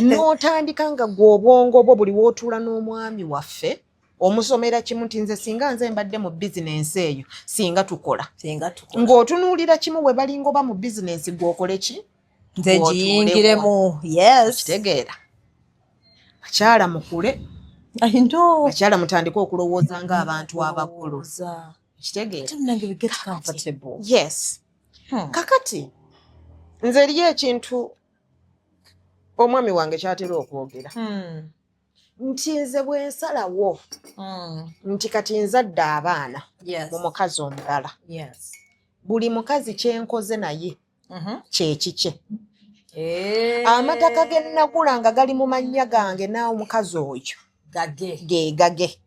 N'otandika nga gwe obwongo bwo buli w'otuula n'omwami waffe omusomera kimu nti nze singa nze mbadde mu bizinensi eyo, singa tukola. Singa tukola. Ng'otunuulira kimu bwe balinga oba mu bizinensi, gw'okole ki? Nze giyingiremu. Yes. Kitegeera, bakyala mukule. I know. Bakyala mutandike okulowooza ng'abantu abakulu. Olowooza. Kitegeera? Ate munange we get comfortable. Yes. Kakati nze eriyo ekintu omwami wange kyatera okwogera nti nze bwe nsalawo nti kati nzadde abaana mu mukazi omulala, buli mukazi kyenkoze naye kyekikye. Amataka ge nnagula nga gali mu mannya gange n'omukazi oyo Gage. ge gage.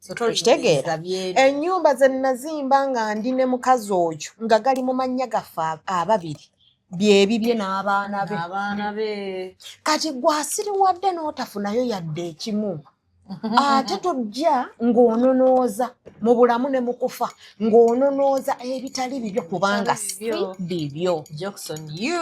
So Okitegeera? tolinza byebyo. Ennyumba ze nazimba nga ndi ne mukazi oyo nga gali mu mannya gaffe ababiri, byebibye n'abaana be. Abaana be. Kati gwasiriwadde n'otafunayo yadde ekimu, ate tojja ng'ononooza mu bulamu ne mu kufa ng'ononooza ebitali bibyo, kubanga si bibyo. bibyo. Jokes on you.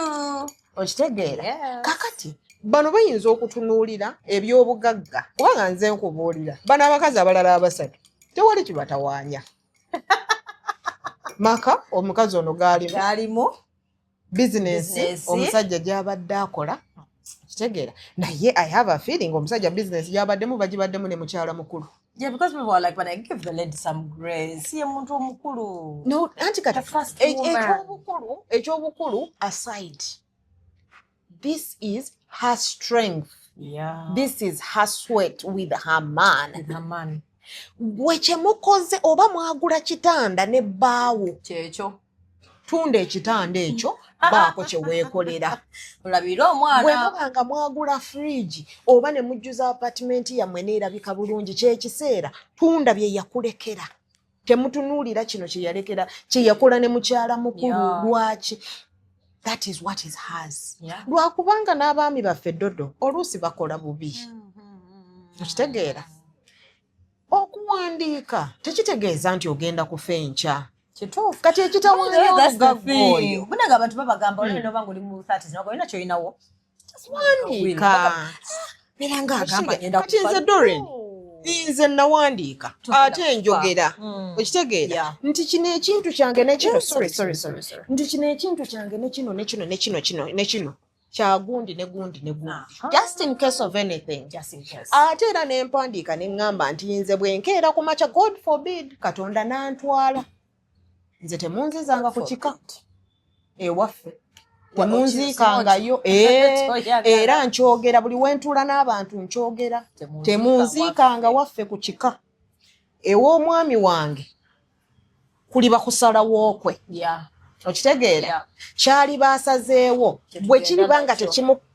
Okitegeera? Yes. Kakati bano bayinza okutunuulira ebyobugagga, kubanga nze nkubuulira, bano abakazi abalala abasatu tewali kibatawaanya. Maka omukazi ono gaalimu, Galimu. Bizinensi Bizinensi. omusajja gy'abadde akola, kitegeera? Naye I have a feeling omusajja bizinensi gy'abaddemu bagibaddemu ne mukyala mukulu. Yeah, because people are like, but I give the lady some grace. Ye muntu omukulu. No, anti kati The first woman. Ekyobukulu aside, this is her strength. This is her sweat with her man. With her man. Gwe kyemukoze, oba mwagula kitanda ne bbaawo, Kyekyo. Tunda ekitanda ekyo, baako kye weekolera. Olabirire Bwe omwana. muba nga mwagula fridge oba ne mujjuza apartment yammwe neerabika bulungi, kyekiseera tunda bye yakulekera. Temutunuulira kino kye yalekera, kye yakola ne mukyala mukulu. Lwaki? That is what is hers. Lwakubanga n'abaami baffe dodo oluusi bakola bubi, okitegeera? Okuwandiika tekitegeeza nti ogenda kufa enkya. Kituufu. Kati ekitawaanya omugagga oyo, Munange, abantu babagamba olina noba nga oli mu 30s naga olina kyolinawo. Wandiika. Beera nga agamba ngenda Kati kufa. nze Doreen, nze nawandiika, Togenda ate kufa. njogera, okitegeera, nti kino ekintu kyange nekino, sorry, sorry, sorry, sorry. nti kino ekintu kyange nekino nekino nekino kino nekino kyagundi ne gundi ne gundi, just in case of anything. Just in case. Ate era ne mpandiika ne ŋŋamba nti nze bwe nkeera ku makya, God forbid, Katonda n'antwala, nze temunzizanga ku kika ewaffe, temunziikangayo. Toyagala. Era nkyogera buli wentuula n'abantu, nkyogera, Temunziika temunziikanga waffe ku kika. Ew'omwami wange Kuliba kusalawo kwe. Okitegeera? Kyali baasazeewo bwe kiriba nga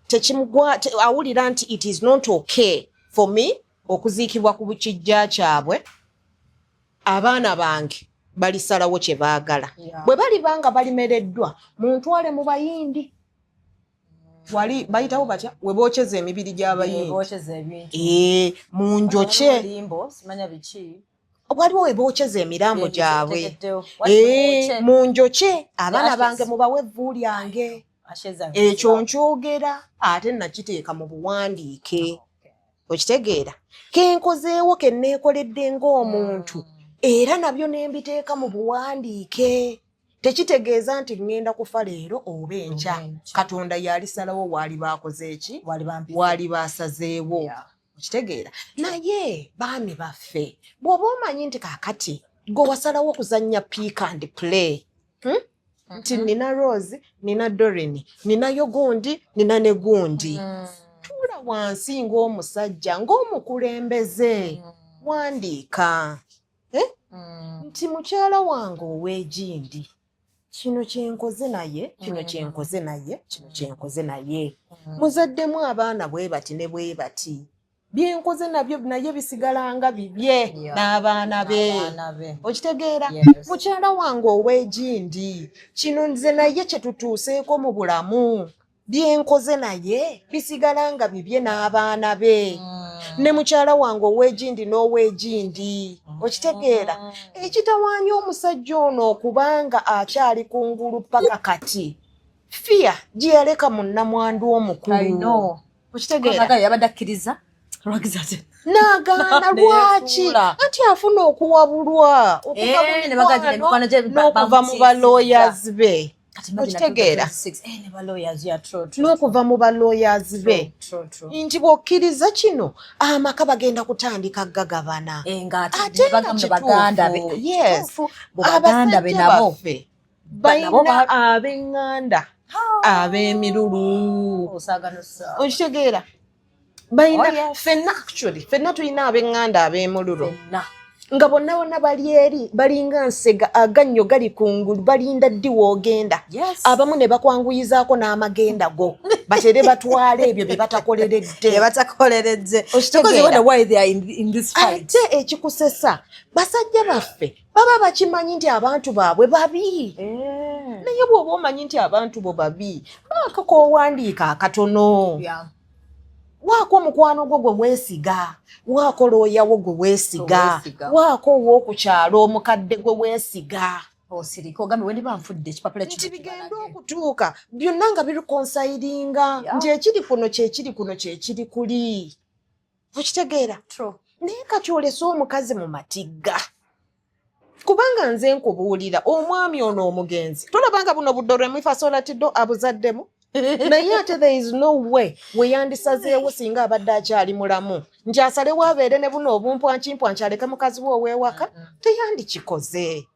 tekimugwa, awulira nti it is not okay for me okuziikibwa ku kijja kyabwe, abaana bange balisalawo kye baagala. Bwe baliba nga balimereddwa, muntwale mu Bayindi wali bayitawo batya we bookyeza emibiri gy'Abayindi. Bokyeza ebintu. Ee, munjokye. Limbo, simanya biki. Waliwo we bookyeza emirambo Ebyo gyabwe. kyetegeddewo. Ee, munjokye, abaana Ashes. bange mubawe evvu lyange. Ashes. Ekyo nkyogera ate nakiteeka mu buwandiike. Okitegeera? Kenkozeewo ke neekoledde ng'omuntu, era nabyo ne mbiteeka mu buwandiike, tekitegeeza nti ŋŋenda kufa leero oba enkya. Oba enkya. Katonda yalisalawo waali baakoze eki, Wali bampise. waali baasazeewo. Okitegeera? Naye baami baffe, bw'oba omanyi nti kaakati gwe wasalawo okuzannya pick and play, Nti nina Rose, nina Dorin, ninayo gundi, nina ne gundi, tuula wansi ng'omusajja, ng'omukulembeze, wandiika, eh? Nti mukyala wange ow'egindi, kino kyenkoze naye, kino kyenkoze naye, kino kyenkoze naye, muzaddemu abaana bwe bati ne bwe bati, byenkoze nabyo naye bisigala nga bibye n'abaana be. N'abaana be. Okitegeera? Yes. Mukyala wange ow'egindi, kino nze naye kye tutuuseeko mu bulamu, byenkoze naye bisigala nga bibye n'abaana be, ne mukyala wange ow'egindi n'ow'egindi. Okitegeera? Ekitawaanya omusajja ono okubanga akyali kungulu paka kati, fiya gye yaleka mu nnamwandu I omukulu. know. Okitegeera? Kubanga yabadde akkiriza, lwakiza ate N'agaana. Lwaki? Neyefuula. Anti afuna okuwabulwa okuva mu Eh, ne bagamba nti mikwano emikwano gye n'okuva mu bamutiisizza. balawyers be. Kati imagine Okitegeera? 26, eh, ne ba lawyers, yeah, true. N'okuva mu balawyers be True. nti bw'okkiriza kino, amaka bagenda kutandika gagabana. Eh, ng'ate Ate ne nga bagamba baganda be. kituufu, yes. Kituufu, bo baganda be Abasajja nabo. baffe Nabo balina ab'eŋŋanda ab'emirulu. Osaaga n'osaaga. Okitegeera? Balina Oh, yes. ffenna, actually ffenna tulina ab'eŋŋanda ab'emululu Ffenna. Nga bonna bonna bali eri balinga nsega, agannyo gali kungulu, balinda ddi woogenda. Abamu ne bakwanguyizaako n'amagenda go, batere batwale ebyo bye batakoleredde. Bye batakoleredde. Okitegeera? Because you wonder why they are in this fight. Ate ekikusesa, basajja baffe baba bakimanyi nti abantu baabwe babi. Naye bw'oba omanyi nti abantu bo babi, baako k'owandiika akatono. Waako omukwano gwo gwe weesiga, waako looyawo gwe weesiga, Weesiga. waako ow'okukyalo omukadde gwe weesiga. Osirika ogambe we ndiba nfudde, ekipapula Nti kino bigenda kibalage. okutuuka byonna nga bireconcilinga nti ekiri kuno kyekiri kuno, kyekiri kuli. Okitegeera? True. Naye kati olese omukazi mu matigga, kubanga nze nkubuulira, omwami ono omugenzi tolabanga buno buddo lwemifasolatiddo abuzaddemu, naye ate there is no way we yandisazeewo singa abadde akyali mulamu nti asalewo abeere ne buno obumpwankimpwanki, aleke mukazi we ow'ewaka. Teyandikikoze.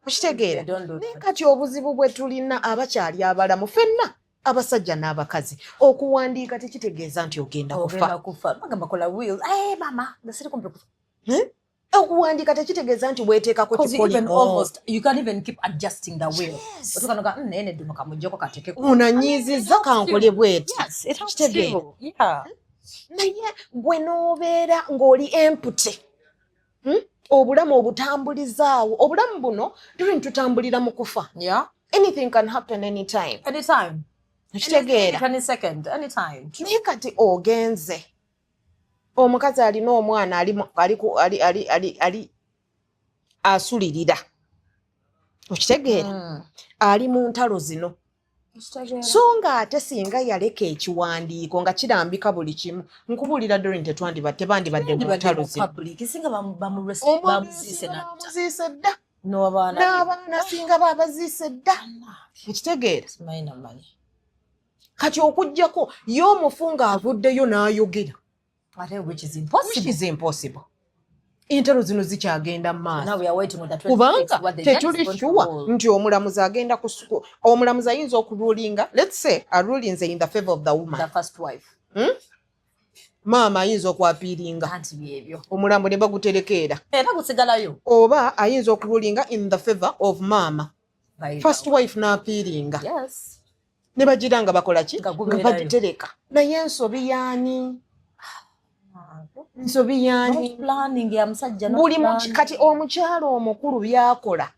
Okitegeera? They don't do Naye that. kati obuzibu bwe tulina abakyali abalamu ffenna, abasajja n'abakazi, okuwandiika tekitegeeza nti ogenda kufa. Ogenda kufa. Bagamba kola will. Eh, mama, nga siri kumpi kufa. Eh? Okuwandiika tekitegeeza nti weeteekako Because you even kikolimo. almost you can even keep adjusting the will. Otuuka n'ogamba, naye nedduno kamuggyeko kateekeko." Onanyiizizza, kankole bweti. Yes, it helps Kitegeera? you. Yeah. Naye gwe n'obeera ng'oli empty, Obulamu obutambulizaawo, obulamu buno tuli tutambulira mu kufa. Anything can happen anytime. Anytime. Okitegeera? Any second, anytime. Naye kati ogenze, omukazi alina omwana ali ali ali ali ali ali asulirira. Okitegeera? Ali mu ntalo zino, so nga ate singa yaleka ekiwandiiko nga kirambika buli kimu, nkubuulira Dorin, tebandibadde mu ntalo zino. Public singa Omwami bamuziise singa natta. bamuziise dda. N'abaana be. N'abaana singa babaziise dda. Okitegeera? Simanyi namanyi. Kati okugjako ye omufu ng'avuddeyo n'ayogera, Ate which is which impossible. is impossible, entalo zino zikyagenda mu maaso. Now we are waiting on the 26 Kubanga what the judge is tetuli going to sure rule. nti omulamuzi agenda omulamuzi ayinza okurulinga, let's say arulinze in the favor of the woman, The first wife. Maama ayinza okwappealinga, Anti byebyo. omulambo ne baguterekeera. Era gusigalayo. Oba ayinza okurulinga in the favor of maama, By the first way. wife n'appealinga, ne bagira nga bakola ki? Nga Nga gubeerayo. bagitereka. Naye ensobi yaani? Nsobi yaani? Not planning ya musajja, not Buli planning. Kati omukyalo omukulu byakola,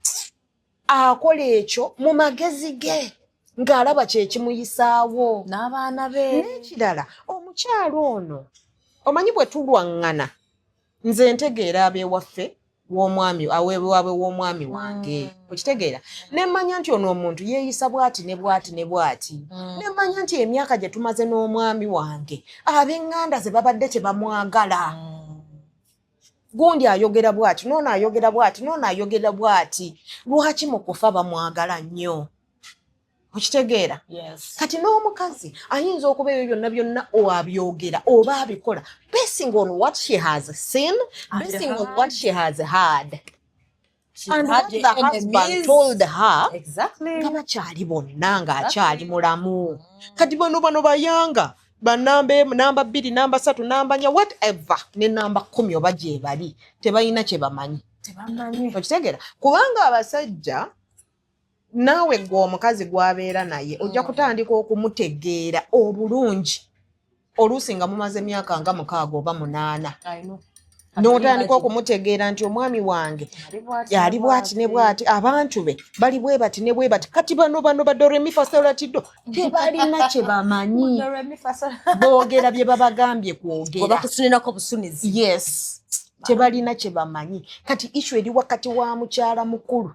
akola ekyo mu magezi ge ng'alaba kyekimuyisaawo N'abaana be. N'ekirala, omukyalo ono, omanyi bwe tulwaŋŋana, nze ntegeera ab'ewaffe w'omwami, aweewaabwe w'omwami wange, okitegeera? Ne mmanya nti ono omuntu yeeyisa bw'ati ne bw'ati ne bw'ati. Ne mmanya nti emyaka gye tumaze n'omwami wange, ab'eŋŋanda ze babadde tebamwagala. Gundi ayogera bw'ati, n'ono ayogera bw'ati, n'ono ayogera bw'ati. Lwaki mu kufa bamwagala nnyo? Okitegeera? Yes. Kati n'omukazi ayinza okuba ebyo byonna byonna abyogera oba abikola basing on what she has seen, And basing on heard. what she has heard She and had what the the husband enemies. told her nga bakyali bonna, ng'akyali mulamu. Kati bano bayanga banamba emu, namba 2, namba 3, namba 4, whatever, ne namba 10 oba gye bali, tebalina kye bamanyi. Tebamanyi. Okitegeera? Kubanga abasajja, naawe gwe omukazi gw'abeera naye, ojja kutandika okumutegeera obulungi oluusi nga mumaze emyaka nga 6 oba 8, I know. n'otandika okumutegeera nti omwami wange ali bwati ne bwati, abantu be bali bwe bati ne bwe bati. Kati bano badoremifasolatido tebalina kye bamanyi, boogera bye babagambye kwogera. Bakusuninako busunizi. Yes, tebalina kye bamanyi. Kati issue eri wakati wa mukyala mukulu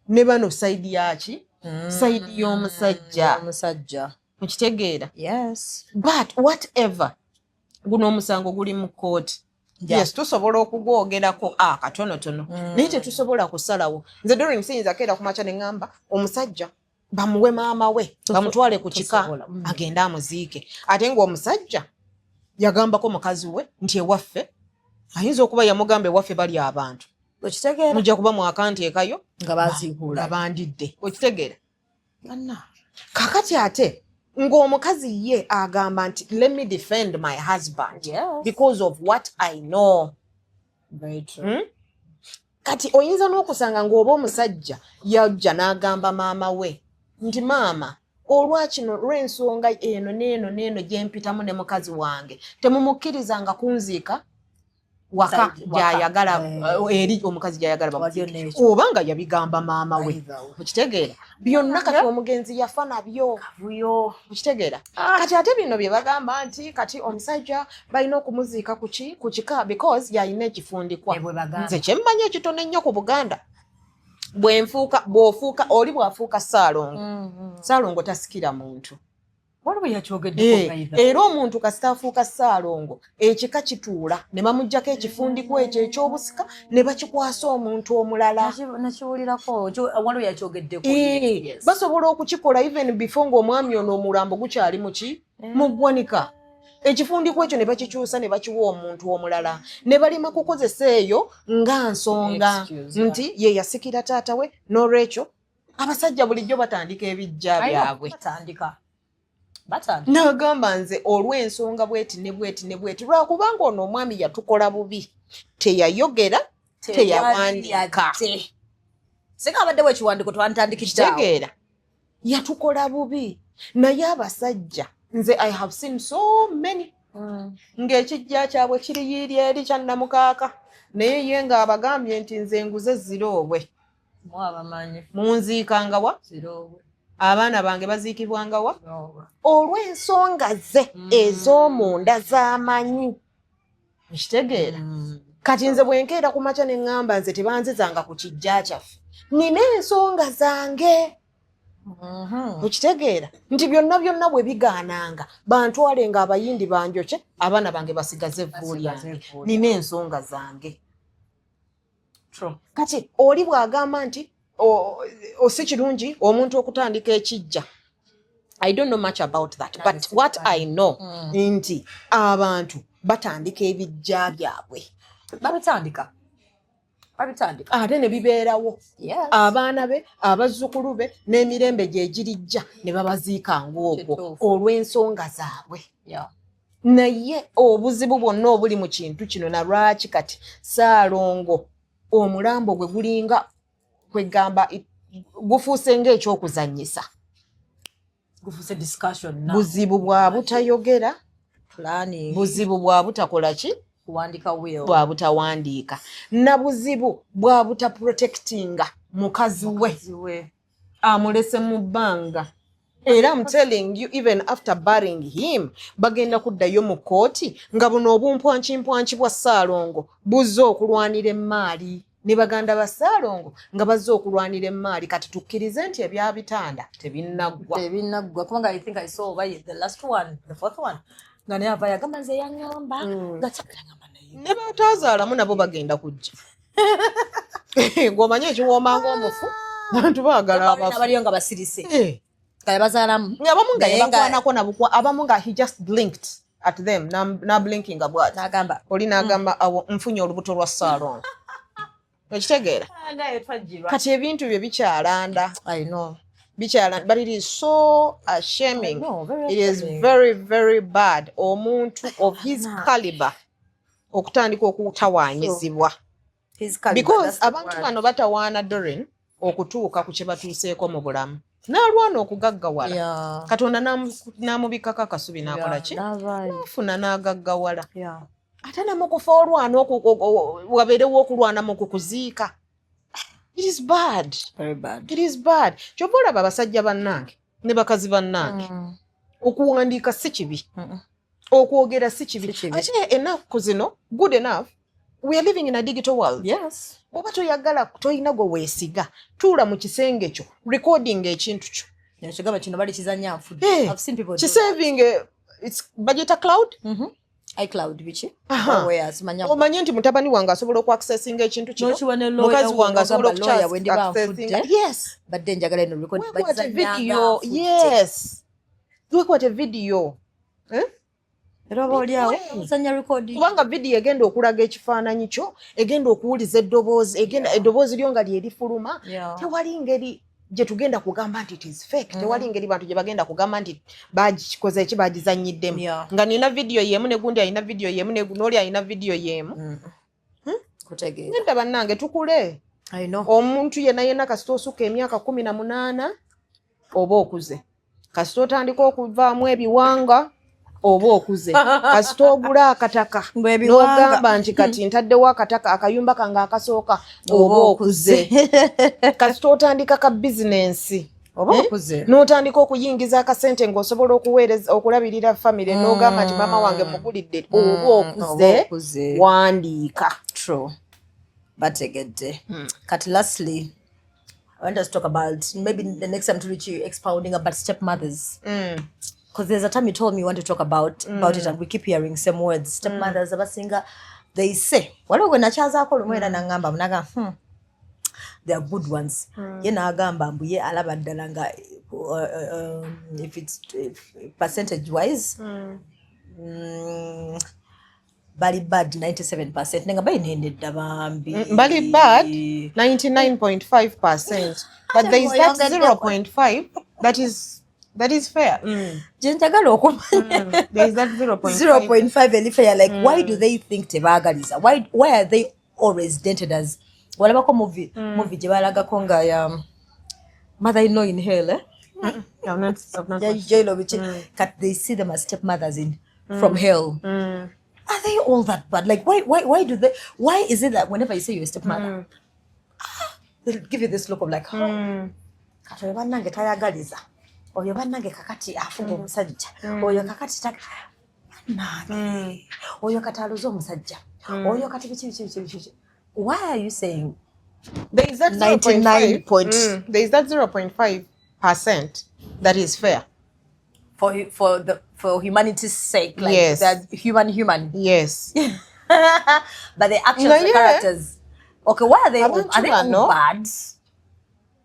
ne bano, side yaki? Side y'omusajja. Omusajja. Okitegeera? Yes. But whatever, guno omusango guli mu kkooti. Yes, tusobola okugwogerako akatonotono, naye tetusobola kusalawo. Nze Dorin siyinza keera kumakya ne ŋŋamba omusajja bamuwe maama we, bamutwale ku kika, Tosobola. Agende amuziike, ate ng'omusajja yagambako mukazi we nti ewaffe, ayinza okuba yamugamba ewaffe bali abantu, Okitegeera? mujja kuba mwakanteekayo Nga baziikuula. nga bandidde. Okitegeera? Kakati ate ng'omukazi ye agamba nti let me defend my husband because of what I know. Very true. Kati oyinza n'okusanga ng'oba omusajja yajja n'agamba maama we nti maama, olwakino, lw'ensonga eno n'eno n'eno gye mpitamu ne mukazi wange, temumukkirizanga kunziika waka Side, waka. gy'ayagala, eri omukazi gy'ayagala Waliyo bamuziike. n'ekyo. Oba nga yabigamba maama we. Either way. Okitegeera? Byonna kati omugenzi yafa nabyo. Kavuyo. Okitegeera? Kati ate bino bye bagamba nti kati omusajja balina okumuziika kuki? Ku kika, because yalina ekifundikwa. Bwe bagamba. Nze kyemmanyi ekitono ennyo ku Buganda, bwenfuuka, bw'ofuuka, oli bw'afuuka Ssaalongo, Ssaalongo tasikira muntu. Waliwo yakyogeddeko. Era omuntu kasita afuuka Ssaalongo, ekika kituula ne bamugjako ekifundikwa ekyo ekyobusika ne bakikwasa omuntu omulala. Nakiwulirako, waliwo yakyogeddeko. Basobola okukikola even before ng'omwami ono omulambo gukyali muki? Mu ggwanika. Ekifundikwa ekyo ne bakikyusa ne bakiwa omuntu omulala, ne balema kukozesa eyo nga nsonga Excuse, nti ye yasikira taata we. N'olwekyo abasajja bulijjo batandika ebijja byabwe. Batandika, batandika. N'agamba nze olw'ensonga bweti ne bweti ne bweti, lwakubanga ono omwami yatukola bubi, teyayogera, teyawandiika. Yadde. Singa abaddewo ekiwandiiko, twantandikidde awo. Kitegeera? Yatukola bubi. Naye abasajja, nze I have seen so many ng'ekijja kyabwe kiri yiiri eri kyannamukaaka, naye ye ng'abagambye nti nze nguze ziroobwe. Mwabamanyi. Munziikangawa? Ziroobwe. Abaana bange baziikibwangawa? Ziroobwe. Olw'ensonga ze ez'omunda z'amanyi. Ekitegeera? Kati nze bwenkeera ku makya ne ŋŋamba nze tebanzizanga ku kijja kyaffe, nina ensonga zange. Okitegeera nti byonna byonna bwe bigaananga, bantwale nga Abayindi banjokye, abaana bange basigaze evvu Basigaze lyange. evvu. Nina ensonga zange. True. Kati oli bw'agamba nti si kirungi omuntu okutandika ekijja, I don't know much about that, but what I know nti abantu batandika ebijja byabwe. Babitandika, babitandika. Ate ne bibeerawo. Abaana be, abazzukulu be, n'emirembe gye girijja ne babaziika ng'ogwo Kituufu. olw'ensonga zaabwe. Naye obuzibu bwonna obuli mu kintu kino, na lwaki kati Saalongo omulambo gwe gulinga kwegamba gufuuse ng'ekyokuzannyisa, Gufuuse discussion now. Buzibu bwa butayogera, Planning. Buzibu bwa butakola ki? Kuwandika will. Bwa butawandiika, na buzibu bwa butaprotectinga mukazi we. Mukazi we. Amulese mu bbanga. Era I'm telling you, even after burying him, bagenda kuddayo mu kkooti nga buno obumpwankimpwanki bwa Ssaalongo buzze okulwanira emmaali, ne baganda ba Ssaalongo nga bazze okulwanira emmaali. Kati tukkirize nti ebyabitanda tebinnaggwa. Tebinaggwa, kubanga I think I saw oba the last one, the fourth one, nga naye ava yagamba nze yaŋŋamba nga kyagamba naye. Ne bataazaalamu nabo bagenda kujja. Ng'omanyi ekiwooma ng'omufu, bantu baagala abafu. Abaliyo nga basirise nga yabazaalamu. Abamu nga Naye nga- yabakwanako nabukwa, abamu nga he just blinked at them, nablinkinga bwati. N'agamba, Oli n'agamba, "Awo nfunye olubuto lwa Ssaalongo." Okitegeera? Kati ebintu bye bikyalanda. I know. Bikyalanda, but it is so shaming. I know, very It is shaming. very, very bad, omuntu of his caliber okutandika okutawaanyizibwa. His caliber, Because that's the abantu word. bano batawaana Dorin okutuuka ku kye batuuseeko mu bulamu, n'alwana okugaggawala. Katonda n'amubikkako akasubi, n'akola ki? N'avaayo. N'afuna n'agaggawala. Ate namukufa olwana wabeerewo okulwana mu kukuziika. It is bad. Very bad. It is bad. Kyova olaba abasajja bannange ne bakazi bannange, okuwandiika si kibi, okwogera si kibi. Si kibi. Ate ennaku zino, good enough, we are living in a digital world. Bw'oba toyagala, toyina gwe weesiga, tuula mu kisenge kyo, recording ekintu kyo. Ekigamba kino bali kizanya nfudde. I've seen people do that. Kisavinge, bagiyita cloud. iCloud biki? Aha. Where simanya. Omanye nti mutabani wange asobola okuaccessinga ekintu kino, N'okiwa ne lawyer. Mukazi wange asobola N'ogamba, "Lawyer, bwe ndiba okuaccessinga." nfudde, Yes. badde njagala eno record. Wekwate Bagizannyanga video. nfudde. Yes, wekwate video. Eh? Era oba oli awo ozannya record. Kubanga vidiyo egenda okulaga ekifaananyi kyo, egenda okuwuliza eddoboozi, egenda eddoboozi lyo nga lyerifuluma. Tewali ngeri gye tugenda kugamba nti it is fake. Tewali ngeri bantu gye bagenda kugamba nti bagikoze eki, bagizannyiddemu. Nga nina vidiyo yemu, ne gundi alina vidiyo yemu, n'oli alina vidiyo yemu. Kutegeera. Nedda bannange, tukule. I know. Omuntu yenna yenna, kasita osukka emyaka 18 oba okuze, kasita otandika okuvaamu ebiwanga oba okuze, kasita ogula akataka Mbu ebiwanga. n'ogamba nti kati ntaddewo akataka, akayumba kange akasooka, oba okuze, kasita otandika ka bizinensi, Oba Eh? okuze. N'otandika okuyingiza akasente ng'osobola okuweereza, okulabirira famire, n'ogamba nti maama wange mugulidde, oba okuze. Oba okuze. Wandiika. True. Bategedde. Kati lastly, I want us to talk about, maybe the next time to reach you, expounding about stepmothers, because there's a time you told me you want to talk about it, and we keep hearing same words, stepmothers. Abasinga, they say, waliwo gwe nakyazaako lumu era naŋŋamba naga, they are good ones." Ye n'agamba mbu ye alaba ddala nga if it's if percentage wise, bali bad 97%, nenga bayinendedda bambi. Bali bad 99.5%, but there is that 0.5 that is fair. Gye njagala okumanya. There is that 0.5. 0.5 eri fair. Like, why do they think tebaagaliza? Why are they always dented as, walabako movie gye balagako nga ya mother in law in hell, eh? I've not Yeah, watched. jail biki. Kati they see them as stepmothers in from hell. Are they all that bad? Like, why do they, why is it that whenever you say you're a stepmother, ah, they'll give you this look of like, "Oh, kati oyo bannange tayagaliza, oyo bannange kakati afuga omusajja oyo, kakati bannange oyo kati aluze omusajja oyo, kati biki biki biki biki." Why are you saying There is that 99 0.5 point- There is that 0.5% that is fair. For humanity's sake, like, Yes. they're human? Yes. But the actions, the Naye- characters, okay, why are they all, Abantu are they all bano- bad?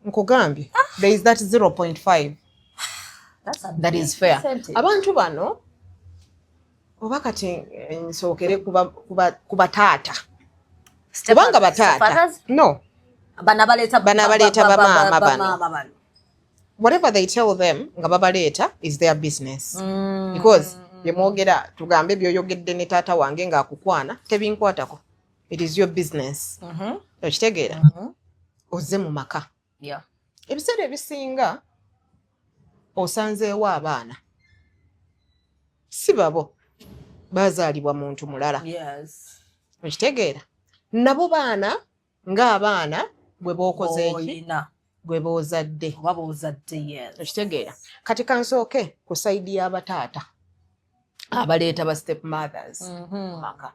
Nkugambye, there is that 0.5 That's a that big is fair. percentage. Abantu bano, oba kati nsookere kuba taata, kubanga bataata Stepfathers? No. Bano abaleeta. Bano abaleeta bamaama bano. Bamaama bano. Whatever they tell them nga babaleeta is their business, because Byemwogera, tugambe byoyogedde ne taata wange ng'akukwana, tebinkwatako. It is your business. Okitegeera? Ozze mu maka, ebiseera ebisinga osanzeewo abaana si babo, bazaalibwa muntu mulala. Okitegeera? Nabo baana ng'abaana bwe bookoze eki? Oyina. Gwe boozadde. Oba boozadde, yes. Okitegeera? Kati kansooke ku side y'abataata abaleeta ba step mothers maka.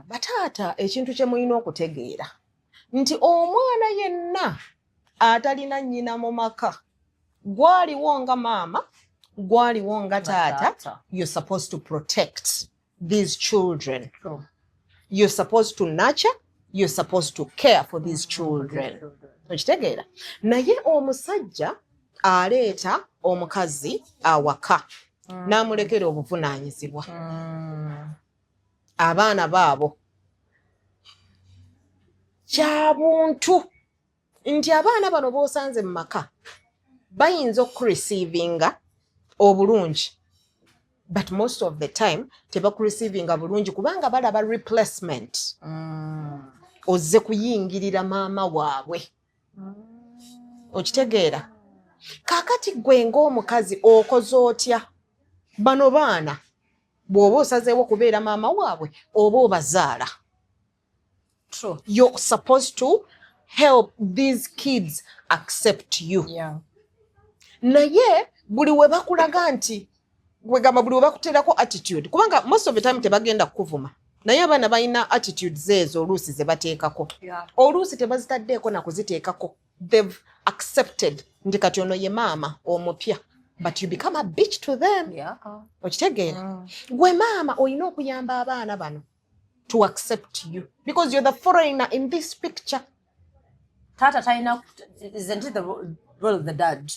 Bataata, ekintu kye mulina okutegeera nti omwana yenna atalina nnyina mu maka, gwaliwo nga maama, gwaliwo nga taata, Taata. you're supposed to protect these children. True. You're supposed to nurture, you're supposed to care for these children. Okitegeera? Naye omusajja aleeta omukazi awaka n'amulekera obuvunaanyizibwa, abaana baabo kya buntu nti abaana bano b'osanze mu maka bayinza okureceivinga obulungi, but most of the time tebakureceivinga bulungi kubanga balaba replacement. Ozze kuyingirira maama waabwe. Okitegeera? Kaakati gwe ng'omukazi okoze otya? Bano baana bw'oba osazeewo kubeera maama waabwe oba obazaala, True. you're supposed to help these kids accept you. Naye buli we bakulaga nti wegamba, buli we bakuteerako attitude, kubanga most of the time tebagenda kukuvuma, naye abaana balina attitudes ezo oluusi ze bateekako, oluusi tebazitaddeeko na kuziteekako. They've accepted nti kati ono ye maama omupya, but you become a bitch to them. Okitegeera? Gwe maama olina okuyamba abaana bano to accept you because you're the foreigner in this picture. Taata talina, isn't it the role of the dad?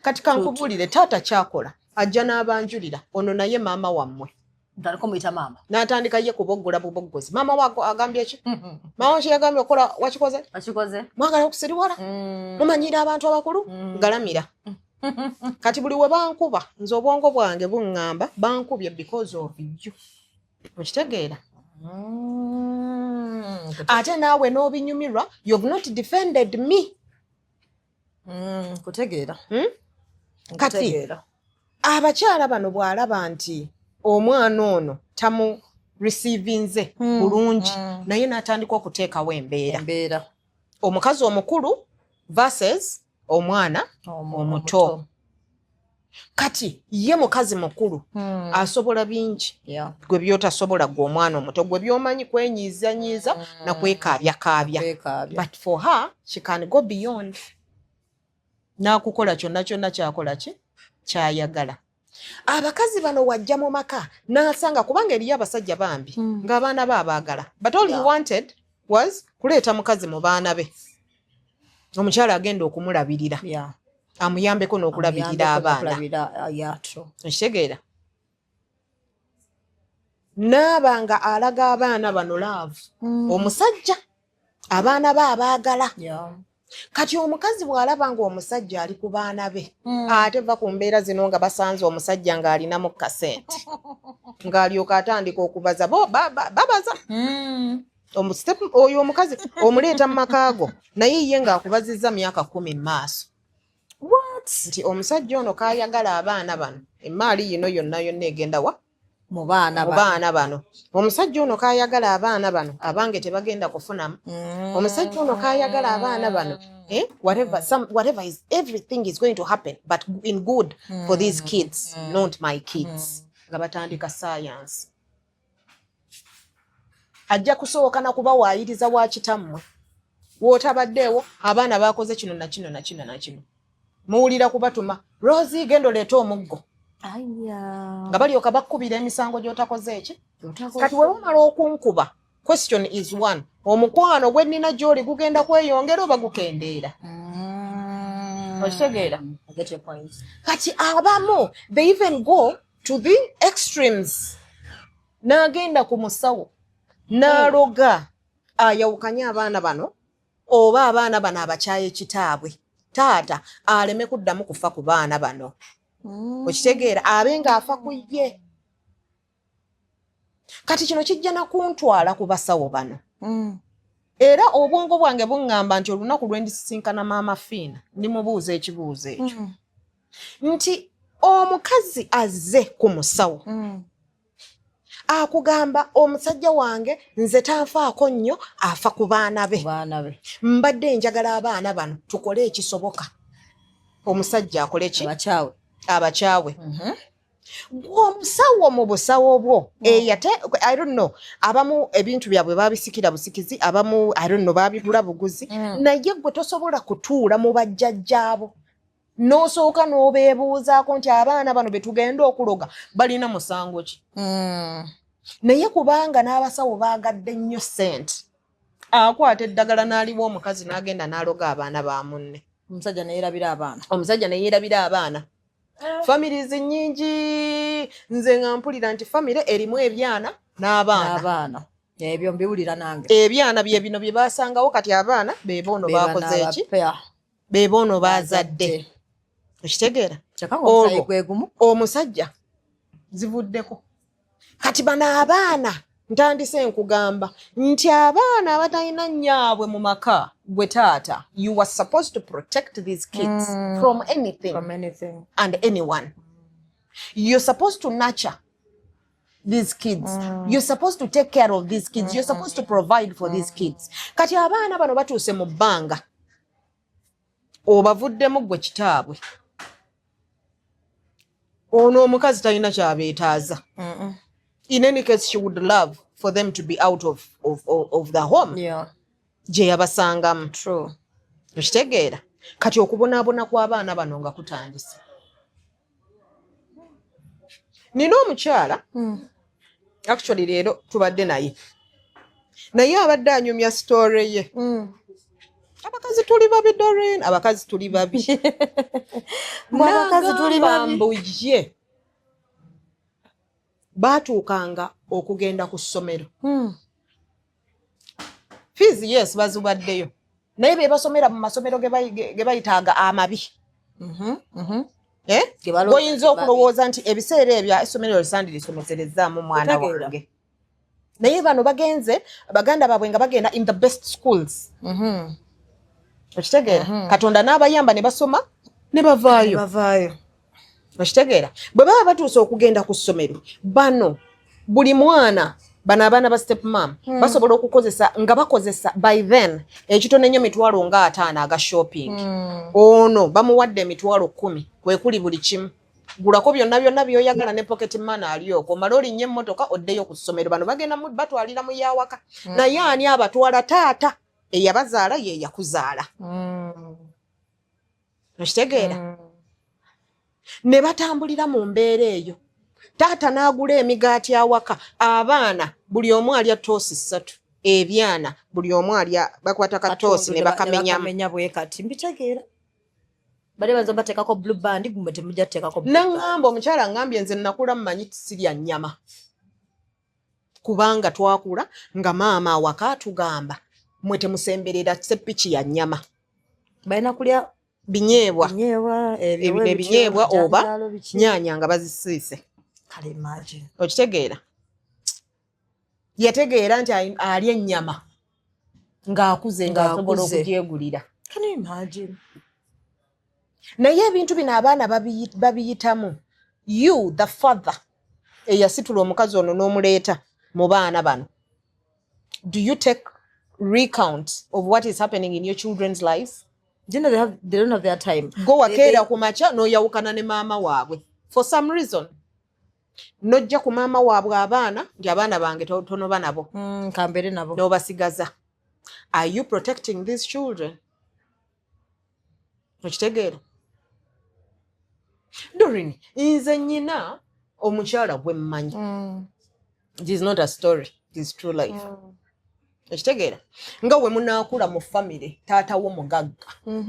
Kati kankubuulire, taata kyakola, ajja n'abanjulira ono naye maama wammwe. Ntandika omuyita maama. N'atandika ye kuboggola buboggozi. Maama waako agambye ki? Maama ki yagambye okukola? Wakikoze? Akikoze. Mwagala okusiriwala, mumanyira abantu abakulu galamira. Kati buli we bankuba, nze obwongo bwange buŋŋamba bankubye because of you. Okitegeera? Ate naawe n'obinyumirwa, you've not defended me. Kutegeera. Hmm? Kati Nkutegeera. abakyala bano bw'alaba nti omwana ono tamu receivinze bulungi, naye n'atandika okuteekawo embeera. Embeera. Omukazi omukulu versus omwana omuto. Kati ye mukazi mukulu asobola bingi gwe byotasobola, gwe omwana omuto. Gwe byomanyi kwenyiizanyiiza nakwekaabyakaabya. Kwekaabya. But for her, she can go beyond n'akukola kyonna kyonna kyakola ki kyayagala. Abakazi bano wajja mu maka n'asanga, kubanga eriyo abasajja bambi ng'abaana be abaagala, but all he wanted was kuleeta mukazi mu baana be, omukyala agenda okumulabirira, amuyambeko n'okulabirira Amuyambeko abaana. n'okulabirira, yeah, true. Okitegeera? Naaba nga alaga abaana bano love, omusajja abaana be abaagala. Kati omukazi bw'alaba ng'omusajja ali ku baana be, ate va ku mbeera zino nga basanze omusajja ng'alinamu kasente, ng'alyoka atandika okubaza. Bo babaza. Oyo omukazi omuleeta mu maka go, naye ye ng'akubazizza myaka 10 mu maaso. What? Nti omusajja ono kaayagala abaana bano, emaali yino yonna yonna egenda wa? Mu baana. Mu baana bano. Omusajja ono kaayagala abaana bano, abange tebagenda kufunamu. Omusajja ono kaayagala abaana bano, eh? Whatever, some, whatever is, everything is going to happen, but in good for these kids, not my kids. Nga batandika science. Ajja kusooka na kubawaayiriza wa kitammwe, wootabaddeewo abaana bakoze kino na kino na kino na kino. Muwulira kubatuma, "Rosi, genda oleete omuggo." Aya. Nga balyoka bakkubira emisango gy'otakoze eki. Kati we bamala okunkuba, question is one: omukwano gwe nnina gy'oli gugenda kweyongera oba gukendeera? Okitegeera? I get your point. Kati abamu they even go to the extremes, n'agenda ku musawo n'aloga ayawukanye abaana bano, oba abaana bano abakyaye kitaabwe, taata aleme kuddamu kufa ku baana bano. Okitegeera? Abe ng'afa ku ye. Kati kino kijja nakuntwala ku basawo bano. Era obwongo bwange buŋŋamba nti olunaku lwe ndisisinkana Maama Fiina, ndimubuuza ekibuuzo ekyo nti omukazi azze ku musawo akugamba, "Omusajja wange nze tanfaako nnyo, afa ku baana be. Baana be. Mbadde njagala abaana bano tukole ekisoboka omusajja akole ki?" Abakyawe. Abakyawe. Gwe omusawo mu busawo bwo eyate, I don't know, abamu ebintu byabwe babisikira busikizi, abamu, I don't know, babigula buguzi, naye gwe tosobola kutuula mu bajjajjaabo n'osooka n'obeebuuzaako nti abaana bano be tugenda okuloga balina musango ki? Naye kubanga n'abasawo baagadde nnyo ssente, akwata eddagala n'aliwa omukazi n'agenda n'aloga abaana ba munne. Omusajja neyerabira abaana. Omusajja neyeerabira abaana. Families nnyingi, nze nga mpulira nti famire erimu ebyana n'abaana. N'abaana, ebyo mbiwulira nange. Ebyana bye bino bye basangawo, kati abaana be boono bakoze eki? Be boono bazadde, okitegeera? Kyokka nga omusaayi Olwo. gwe gumu. Omusajja zivuddeko. Kati bano abaana, ntandise nkugamba nti abaana abatalina nnyaabwe mu maka, gwe taata, you are supposed to protect these kids from anything From anything. and anyone. You're supposed to nurture these kids, you're supposed to take care of these kids, you're supposed to provide for these kids. Kati abaana bano batuuse mu bbanga, obavuddemu gwe kitaabwe. Ono omukazi talina kyabeetaaza. In any case, she would love for them to be out of the home gye yabasangamu. True. Okitegeera? Kati okubonaabona kw'abaana bano nga kutandise. Nina omukyala, actually leero tubadde naye, naye abadde anyumya story ye. Abakazi tuli babi, Doreen, abakazi tuli babi. Mbu abakazi tuli N'agamba babi. mbu ye baatuukanga okugenda ku ssomero, fees, yes, bazibaddeyo, naye be basomera mu masomero ge bayitaaga amabi. Eh? Ge balowooza Oyinza nti babi. okulowooza nti ebiseera ebyo essomero lisandi lisomeserezzaamu mwana Otegeera. wange, naye bano bagenze, baganda baabwe nga bagenda in the best schools. Okitegeera? Katonda n'abayamba ne basoma ne bavaayo. Bavaayo. Okitegeera? Bwe baba batuuse okugenda ku ssomero, bano buli mwana, bano abaana ba step mum basobola okukozesa, nga bakozesa by then ekitono ennyo 50,000 aga shopping. Ono bamuwadde 10,000, kwekuli buli kimu, gulako byonna byonna by'oyagala ne pocket money ali okwo, omale olinnye emmotoka oddeyo ku ssomero. Bano bagenda batwalira mu yawaka, naye ani abatwala? Taata eyabazaala ye yakuzaala. Okitegeera? Ne batambulira mu mbeera eyo. Taata n'agula emigaati awaka, abaana buli omu alya toosi ssatu, ebyana buli omu alya, bakwata katoosi ne bakamenyamu. Bakamenya bwe kati. Mbitegeera, bali baza bateekako Blue Band, gumwe temujja kuteekako Blue Band. Naŋŋamba omukyala, ŋŋambye, "Nze nakula mmanyi sirya nnyama, kubanga twakula nga maama awaka atugamba, mwe temusemberera seppiki ya nnyama." Balina kulya binyeebwa. Binyeebwa ebyo. Ebino ebinyeebwa oba nyaanya nga bazisiise. Kale imagine. Okitegeera? Yategeera nti alya ennyama ng'akuze, ng'asobola Ng'akuze. okugyegulira. Can you imagine? Naye ebintu bino abaana babiyitamu. You the father eyasitula omukazi ono n'omuleeta mu baana bano, do you take recount of what is happening in your children's lives? Do you know they don't have their time. Go wakeera ku makya n'oyawukana ne maama waabwe for some reason, n'ojja ku maama waabwe abaana nti, "Abaana bange tonoba nabo." Kambeere nabo. N'obasigaza. Are you protecting these children? Okitegeera, Dorin? Nze nyina omukyala gwe mmanyi. It is not a story, it is true life. Okitegeera? Nga we munaakula mu famire, taata wo mugagga,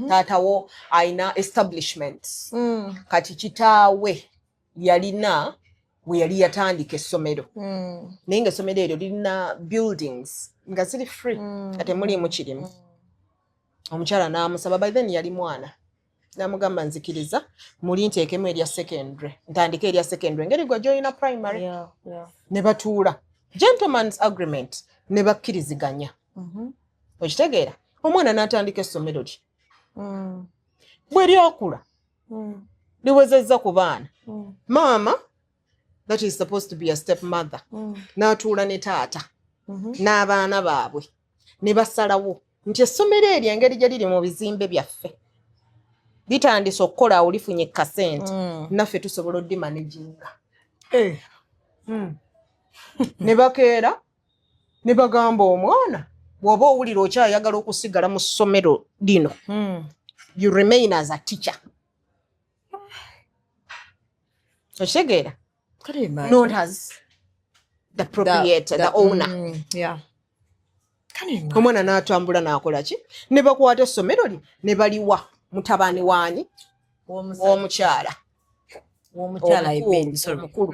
taata wo ayina establishment. Kati kitaawe yalina we yali yatandika essomero, naye nga essomero eryo lirina buildings nga ziri free, nga temuliimu kirimu. Omukyala n'amusaba, by then yali mwana, n'amugamba, "Nzikiriza muli nteekemu erya secondary, ntandike erya secondary engeri gwe gyolina primary." Ne batuula. Gentleman's agreement, ne bakkiriziganya. Okitegeera? Omwana n'atandika essomero lye. Bwe lyakula, liwezezza ku baana, maama that is supposed to be a step mother n'atuula ne taata n'abaana baabwe ne basalawo nti essomero eryo, engeri gye liri mu bizimbe byaffe, litandise okukola awo, lifunye kasente, naffe tusobola oddimanaginga. Ne bakeera ne bagamba omwana, bw'oba owulira okyayagala okusigala mu ssomero lino, you remain as a teacher. Okitegeera? Can you imagine? Not as the proprietor, the owner. Yeah. Can you imagine? Omwana n'atambula n'akola ki, ne bakwata essomero lye ne baliwa mutabani waani? W'omukyala. W'omukyala, I mean, sorry. Omukulu.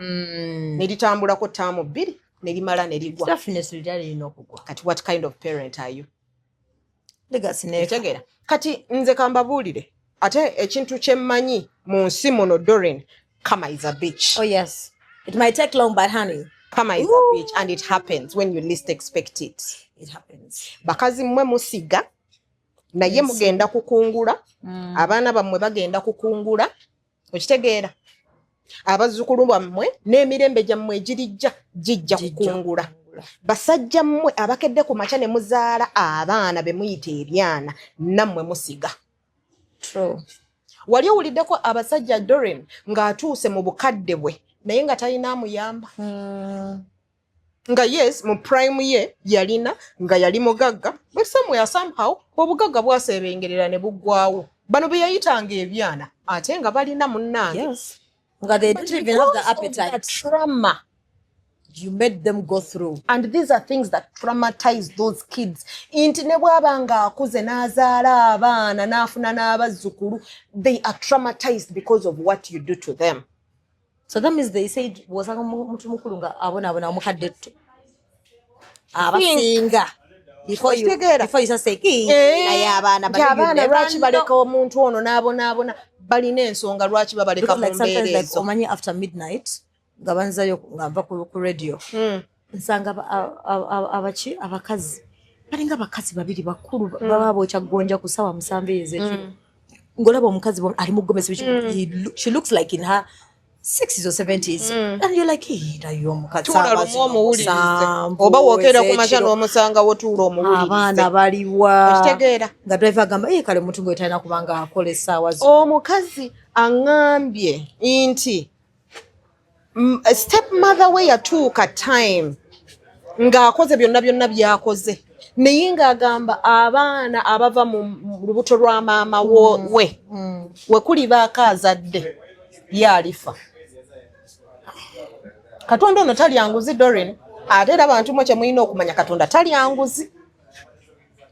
Ne litambulako term 2 ne limala ne ligwa. Definitely lyali lirina okugwa. Kati what kind of parent are you? Legacy nefa. Okitegeera? Kati nze kambabuulire ate ekintu kye mmanyi mu nsi muno, Dorin, karma is a bitch. Oh yes. It might take long, but honey, Karma is a bitch and it happens when you least expect it. It happens. Bakazi mmwe musiga, naye mugenda kukungula. Abaana bammwe bagenda kukungula. Okitegeera? Abazzukulu bammwe n'emirembe gyammwe egirijja gijja kukungula. Basajja mmwe abakedde ku makya ne muzaala abaana be muyita ebyana, nammwe musiga. True. Wali owuliddeko abasajja, Dorin, ng'atuuse mu bukadde bwe naye nga talina amuyamba? Nga yes, mu prime ye yalina, nga yali mugagga, but somewhere, somehow, obugagga bwasebengerera ne buggwawo. Bano be yayitanga ebyana ate nga balina, munnange. Yes. Nga they But didn't even have the because of the appetite trauma you made them go through. And these are things that traumatize those kids, nti ne bw'aba ng'akuze n'azaala abaana n'afuna n'abazzukulu, they are traumatized because of what you do to them. So that means they said bw'osanga omuntu mukulu nga abonaabona, omukadde abasinga, Okitegeera? before you start saying, "Eh, Eh, naye abaana," nti abaana lwaki baleka omuntu ono n'abonaabona? Balina ensonga lwaki babaleka mu mbeera ezo. Omanyi after midnight nga banzayo nga nva ku radio, nsanga abaki, abakazi balinga abakazi babiri bakulu, baba bookya gonja ku ssaawa 7 ez'ekiro, ng'olaba omukazi ali mu gomesi, she looks like in her 60s or 70s, and you're like, "Eh, naye omukazi Tuula saawa lumu zino omuwulirize. 7 Oba wokeera ku makya ez'ekiro, n'omusangawo, tuula abaana omuwulirize. baliwa?" Okitegeera? Nga driver agamba, "Eh, kale omuntu ng'oyo talina kubanga akola essaawa zino." Omukazi aŋŋambye nti step mother we yatuuka time ng'akoze byonna byonna by'akoze, naye ng'agamba abaana abava mu lubuto lwa maama we, we kulibaako azadde, ye alifa. Katonda ono talya nguzi, Dorin. Ate era bantu mwe kyemulina okumanya, Katonda talya nguzi.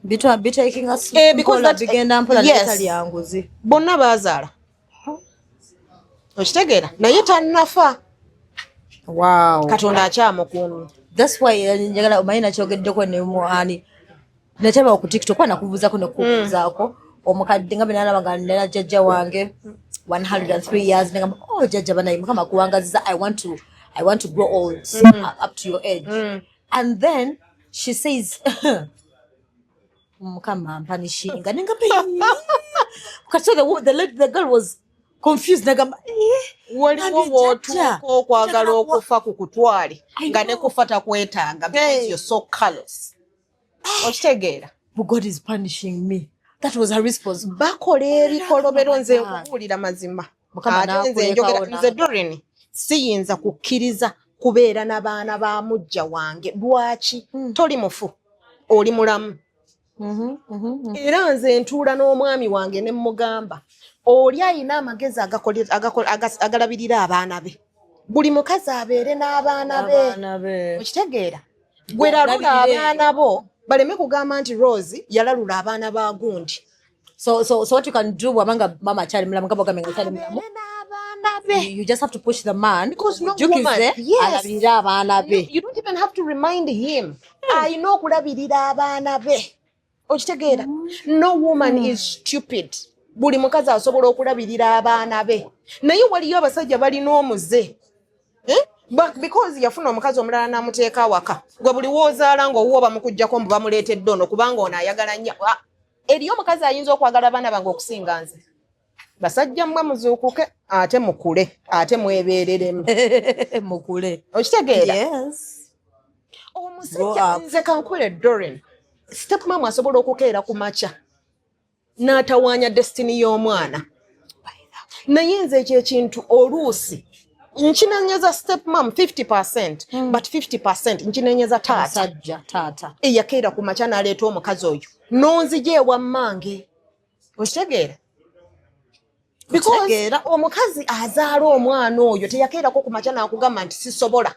Bitakinga Eh, because mpola, bigenda mpola, naye talya nguzi. Bonna baazaala. Okitegeera? Naye tannafa. Katonda akyamukuumye. That's why njagala omanyi nakyogeddeko ne muani nakyaba ku TikTok, nakubuuzaako nekubuuzaako omukadde nga benalaba nga nina jjajja wange 103 years, negamba, "Oh jjajja, banaye Mukama kuwangaziza, I want to grow old up to your age." And then she says, "Mukama ampunishinga." Nengamba, "Kati," so the girl was confused, nagamba, "Eh, Waliwo Nandi w'otuuka jjajja, okwagala njagala okufa ku kutwale I nga ne know. kufa takwetaaga because Hey. you're so callous. Okitegeera? But God is punishing me." That was her response. Bakola ebikolobero, nze God. nkubuulira mazima. Mukama Ate nze njogera n'akulekawo. nze Dorin siyinza kukkiriza kubeera n'abaana ba mujja wange. Lwaki? Toli mufu, oli mulamu. Era nze ntuula n'omwami wange ne mugamba, oli ayina amagezi agalabirira abaana be. Buli mukazi abeere n'abaana be. Abaana be. Okitegeera? Gwe lalula Olabirire. abaana bo, baleme kugamba nti Rose yalalula abaana ba gundi. So what you can do, bw'abanga mama akyali mulamu, nga bw'ogambye nga akyali mulamu, Abeere n'abaana be. you just have to push the man. Because no Ojjukize woman- Yes. alabirire abaana be. You don't even have to remind him. Ayina okulabirira abaana be. Okitegeera? No woman is stupid. Buli mukazi asobola okulabirira abaana be, naye waliyo abasajja balina omuze. Eh? Because yafuna omukazi omulala n'amuteeka awaka, gwe buli woozaala ng'owuwo bamukuggyako mbu bamuleetedde ono kubanga ono ayagala nnyo. Ah, eriyo omukazi ayinza okwagala abaana bange okusinga nze. Basajja mmwe muzuukuke ate mukule ate mwebeereremu. Mukule. Okitegeera? Yes. Omusajja, nze kankule Dorin, step mum asobola okukeera ku makya n'atawaanya destiny y'omwana, naye nze ekyo ekintu oluusi nkinenyeza step mum 50%, but 50% nkinenyeza taata. Musajja taata. Eyakeera ku makya n'aleeta omukazi oyo n'onzija ewa mmange, okitegeera? Because Okitegeera. omukazi azaala omwana oyo teyakeerako ku makya n'akugamba nti sisobola,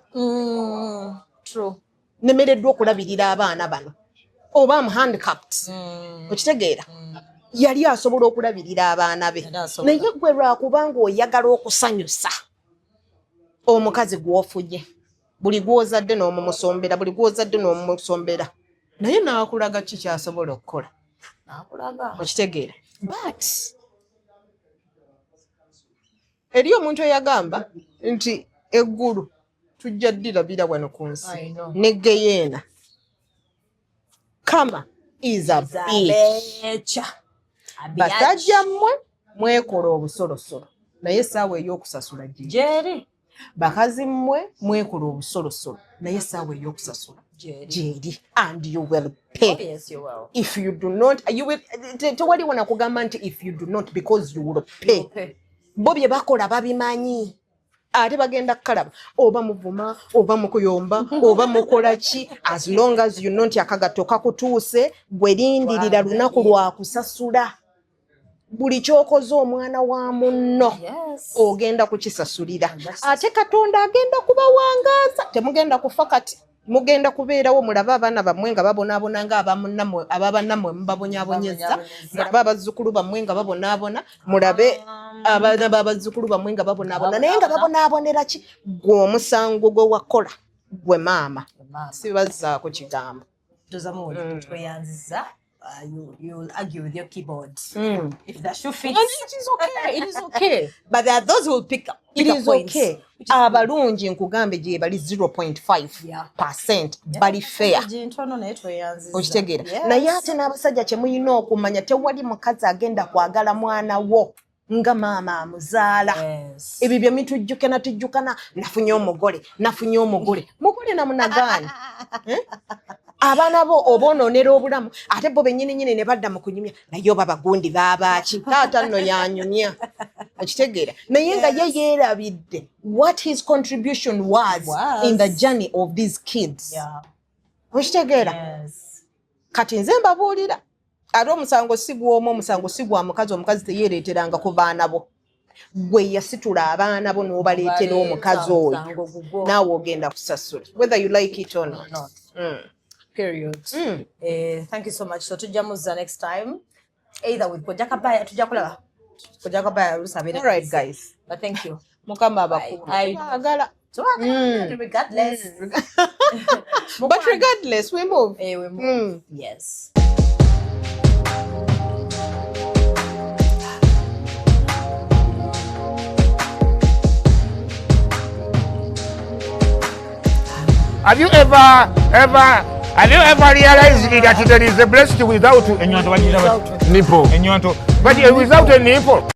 True. Nemereddwa okulabirira abaana bano oba am handicapped. Okitegeera? Yali asobola okulabirira abaana be. Yali asobola. Naye gwe lwakubanga oyagala okusanyusa omukazi gw'ofunye, buli gw'ozadde n'omumusombera, buli gw'ozadde n'omumusombera, naye n'akulaga ki kyasobola okukola. Nakulaga. Okitegeera? But eri omuntu eyagamba nti eggulu tujja ddirabira wano ku nsi I know. ne geyeena, karma is a bitch. Abecha. Basajja mmwe mwekola obusolosolo, naye essaawa ey'okusasula gye Jerry. Bakazi mmwe mwekola obusolosolo, naye essaawa ey'okusasula Jerry. gyeri, and you will pay. Oh, yes, you will. If you do not, you will tewaliwo nakugamba nti if you do not, because you will pay. Pay. Bo bye bakola babimanyi ate bagenda kukalaba, oba muvuma oba mukuyomba oba mukola ki, as long as you know nti akagatto kakutuuse, gwe lindirira lunaku lwa kusasula buli kyokoze omwana wa munno. Yes. Ogenda kukisasulira, ate Katonda agenda kubawangaaza. Temugenda kufa kati, mugenda kubeerawo mulabe abaana bammwe nga babonaabona nga ababannammwe mubabonyaabonyeza, mulabe abazzukulu bammwe nga babonaabona, mulabe abaana b'abazzukulu bammwe nga babonaabona, naye nga babonaabonera ki? Gwe omusango gwe wakola, gwe maama. Maama. Sibazzaako kigambo. Tozamu tweyanziza. You'll argue with your keyboard. If the shoe fits. And it is okay. It is okay. But there are those who will pick It up is points. okay. Abalungi nkugambe gye bali 0.5 percent bali fair. Ntono, naye tweyanziza. Okitegeera? Yes. Naye ate n'abasajja kye mulina okumanya, tewali mukazi agenda kwagala mwana wo nga maama amuzaala. Ebyo bye mitujjukana tujjukana, nafunye omugole, nafunye omugole, mugole namunagaani. Eh? Abaana bo oba onoonera obulamu, ate bo bennyini nyini ne badda mu kunyumya, naye oba bagundi baabaaki, taata nno yanyumya. Okitegeera? Naye nga ye yeerabidde what his contribution was, Was. in the journey of these kids. Okitegeera? Yes. Kati nze mbabuulira, ate omusango si gw'omu, omusango si gwa mukazi. Omukazi teyeereeteranga ku baana bo. Gwe yasitula abaana bo n'obaleetera omukazi oyo, Omusango gugwo. naawe ogenda kusasula whether you like it or not. Not. Period. Eh, thank you so much. So tujja muzza next time. Either with Kojja Kabaya, tujja kulaba. Kojja Kabaya oluusi abeera All right, busy. guys. But thank you. Mukama abakuume. Twagala. Twagala, regardless. But regardless, we move. Eh, we move. Yes. Have you ever realized that there is a blessed without ennyonto? Bagiyita bati? Nipple. Ennyonto, but without a nipple.